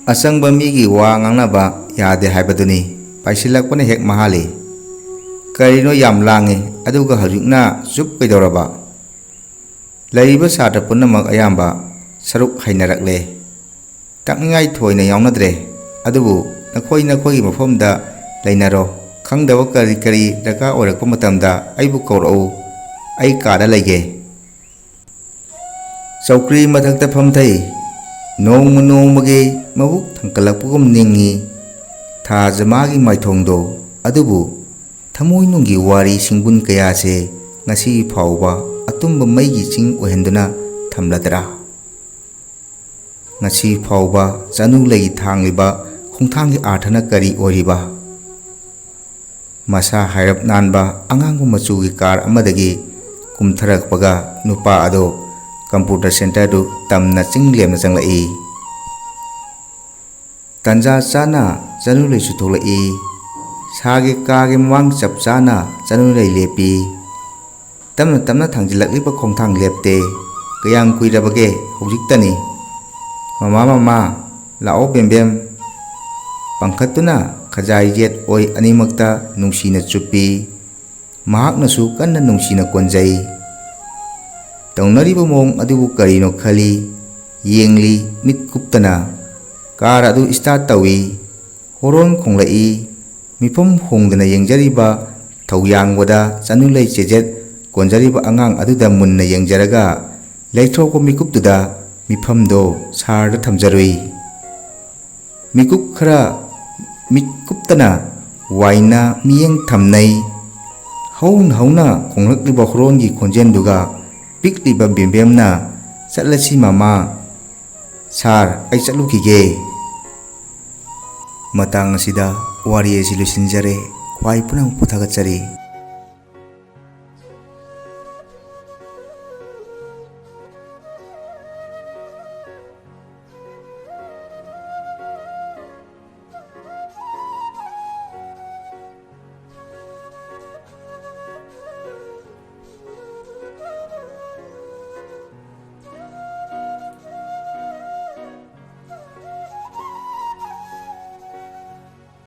ꯑꯆꯪꯕ ꯃꯤꯒꯤ ꯋꯥ ꯉꯥꯡꯅꯕ ꯌꯥꯗꯦ ꯍꯥꯏꯕꯗꯨꯅꯤ꯫ ꯄꯥꯏꯁꯤꯜꯂꯛꯄꯅ ꯍꯦꯛ ꯃꯍꯥꯜꯂꯤ꯫ ꯀꯔꯤꯅꯣ ꯌꯥꯝ ꯂꯥꯡꯉꯤ, ꯑꯗꯨꯒ ꯍꯧꯖꯤꯛꯅ ꯆꯨꯞ ꯀꯩꯗꯧꯔꯕ?" ꯂꯩꯔꯤꯕ ꯁꯥꯇ꯭ꯔ ꯄꯨꯝꯅꯃꯛ ꯑꯌꯥꯝꯕ ꯁꯔꯨꯛ ꯍꯩꯅꯔꯛꯂꯦ꯫ ꯇꯥꯛꯅꯤꯡꯉꯥꯏ ꯊꯣꯏꯅ ꯌꯥꯎꯅꯗ꯭ꯔꯦ꯫ "ꯑꯗꯨꯕꯨ ꯅꯈꯣꯏ ꯅꯈꯣꯏꯒꯤ ꯃꯐꯝꯗ ꯂꯩꯅꯔꯣ꯫ ꯈꯪꯗꯕ ꯀꯔꯤ ꯀꯔꯤ ꯗꯔꯀꯥꯔ ꯑꯣꯏꯔꯛꯄ ꯃꯇꯝꯗ ꯑꯩꯕꯨ ꯀꯧꯔꯛꯎ꯫ ꯑꯩ ꯀꯥꯗ ꯂꯩꯒꯦ꯫" ꯆꯧꯀ꯭ꯔꯤ ꯃꯊꯛꯇ ꯐꯝꯊꯩ꯫ ꯅꯣꯡꯃ ꯅꯣꯡꯃꯒꯤ ꯃꯕꯨꯛ ꯊꯟꯒꯠꯂꯛꯄꯒꯨꯝ ꯅꯤꯡꯏ ꯊꯥꯖꯃꯥꯒꯤ ꯃꯥꯏꯊꯣꯡꯗꯣ꯫ ꯑꯗꯨꯕꯨ ꯊꯃꯣꯏꯅꯨꯡꯒꯤ ꯋꯥꯔꯤ ꯁꯤꯡꯕꯨꯟ ꯀꯌꯥꯁꯦ ꯉꯁꯤ ꯐꯥꯎꯕ ꯑꯇꯨꯝꯕ ꯃꯩꯒꯤ ꯆꯤꯡ ꯑꯣꯏꯍꯟꯗꯨꯅ ꯊꯝꯂꯗ꯭ꯔꯥ? ꯉꯁꯤ ꯐꯥꯎꯕ ꯆꯅꯨ ꯂꯩ ꯊꯥꯡꯂꯤꯕ ꯈꯣꯡꯊꯥꯡꯒꯤ ꯑꯥꯔꯊꯅ ꯀꯔꯤ ꯑꯣꯏꯔꯤꯕ? ꯃꯁꯥ ꯍꯥꯏꯔꯞ ꯅꯥꯟꯕ ꯑꯉꯥꯡꯕ ꯃꯆꯨꯒꯤ ꯀꯥꯔ ꯑꯃꯗꯒꯤ ꯀꯨꯝꯊꯔꯛꯄꯒ ꯅꯨꯄꯥ ꯑꯗꯣ ꯀꯝꯄ꯭ꯌꯨꯇꯔ ꯁꯦꯟꯇꯔꯗꯨ ꯇꯝꯅ ꯆꯤꯡ ꯂꯦꯝꯅ ꯆꯪꯂꯛꯏ꯫ ꯇꯟꯖꯥ ꯆꯥꯅ ꯆꯅꯨ ꯂꯩꯁꯨ ꯊꯣꯛꯂꯛꯏ꯫ ꯁꯥꯔꯒꯤ ꯀꯥꯒꯤ ꯃꯃꯥꯡ ꯆꯞ ꯆꯥꯅ ꯆꯅꯨ ꯂꯩ ꯂꯦꯞꯄꯤ꯫ ꯇꯞꯅ ꯇꯞꯅ ꯊꯥꯡꯖꯤꯜꯂꯛꯂꯤꯕ ꯈꯣꯡꯊꯥꯡ ꯂꯦꯞꯇꯦ꯫ "ꯀꯌꯥꯝ ꯀꯨꯏꯔꯕꯒꯦ?" "ꯍꯧꯖꯤꯛꯇꯅꯤ꯫" "ꯃꯃꯥ, ꯃꯃꯥ, ꯂꯥꯛꯑꯣ ꯕꯦꯝꯕꯦꯝ꯫" ꯄꯥꯡꯈꯠꯇꯨꯅ ꯈꯖꯥꯏ ꯌꯦꯠ ꯑꯣꯏ ꯑꯅꯤꯃꯛꯇ ꯅꯨꯡꯁꯤꯅ ꯆꯨꯞꯄꯤ꯫ ꯃꯍꯥꯛꯅꯁꯨ ꯀꯟꯅ ꯅꯨꯡꯁꯤꯅ ꯀꯣꯟꯖꯩ꯫ ꯇꯧꯅꯔꯤꯕ ꯃꯑꯣꯡ ꯑꯗꯨꯕꯨ ꯀꯔꯤꯅꯣ ꯈꯜꯂꯤ꯫ ꯌꯦꯡꯂꯤ ꯃꯤꯠ ꯀꯨꯞꯇꯅ꯫ ꯀꯥꯔ ꯑꯗꯨ ꯁ꯭ꯇꯥꯔꯠ ꯇꯧꯏ꯫ ꯍꯣꯔꯣꯟ ꯈꯣꯡꯂꯛꯏ꯫ ꯃꯤꯐꯝ ꯍꯣꯡꯗꯅ ꯌꯦꯡꯖꯔꯤꯕ ꯊꯧꯌꯥꯡꯕꯗ ꯆꯅꯨꯂꯩ ꯆꯦꯖꯦꯠ ꯀꯣꯟꯖꯔꯤꯕ ꯑꯉꯥꯡ ꯑꯗꯨꯗ ꯃꯨꯟꯅ ꯌꯦꯡꯖꯔꯒ ꯂꯩꯊꯣꯛꯄ ꯃꯤꯀꯨꯞꯇꯨꯗ ꯃꯤꯐꯝꯗꯣ ꯁꯥꯔꯗ ꯊꯝꯖꯔꯨꯏ꯫ ꯃꯤꯀꯨꯞ ꯈꯔ ꯃꯤꯠꯀꯨꯞꯇꯅ ꯋꯥꯏꯅ ꯃꯤꯠꯌꯦꯡ ꯊꯝꯅꯩ꯫ ꯍꯧꯅ ꯍꯧꯅ ꯈꯣꯡꯂꯛꯂꯤꯕ ꯍꯣꯔꯣꯟꯒꯤ ꯈꯣꯟꯖꯦꯜꯗꯨꯒ ꯄꯤꯛꯂꯤꯕ ꯕꯦꯝꯕꯦꯝꯅ, "ꯆꯠꯂꯁꯤ ꯃꯃꯥ꯫ ꯁꯥꯔ, ꯑꯩ ꯆꯠꯂꯨꯈꯤꯒꯦ꯫" ꯃꯇꯥꯡ ꯑꯁꯤꯗ ꯋꯥꯔꯤ ꯑꯁꯤ ꯂꯣꯏꯁꯤꯟꯖꯔꯦ꯫ ꯈ꯭ꯋꯥꯏ ꯄꯨꯝꯅꯃꯛꯄꯨ ꯊꯥꯒꯠꯆꯔꯤ꯫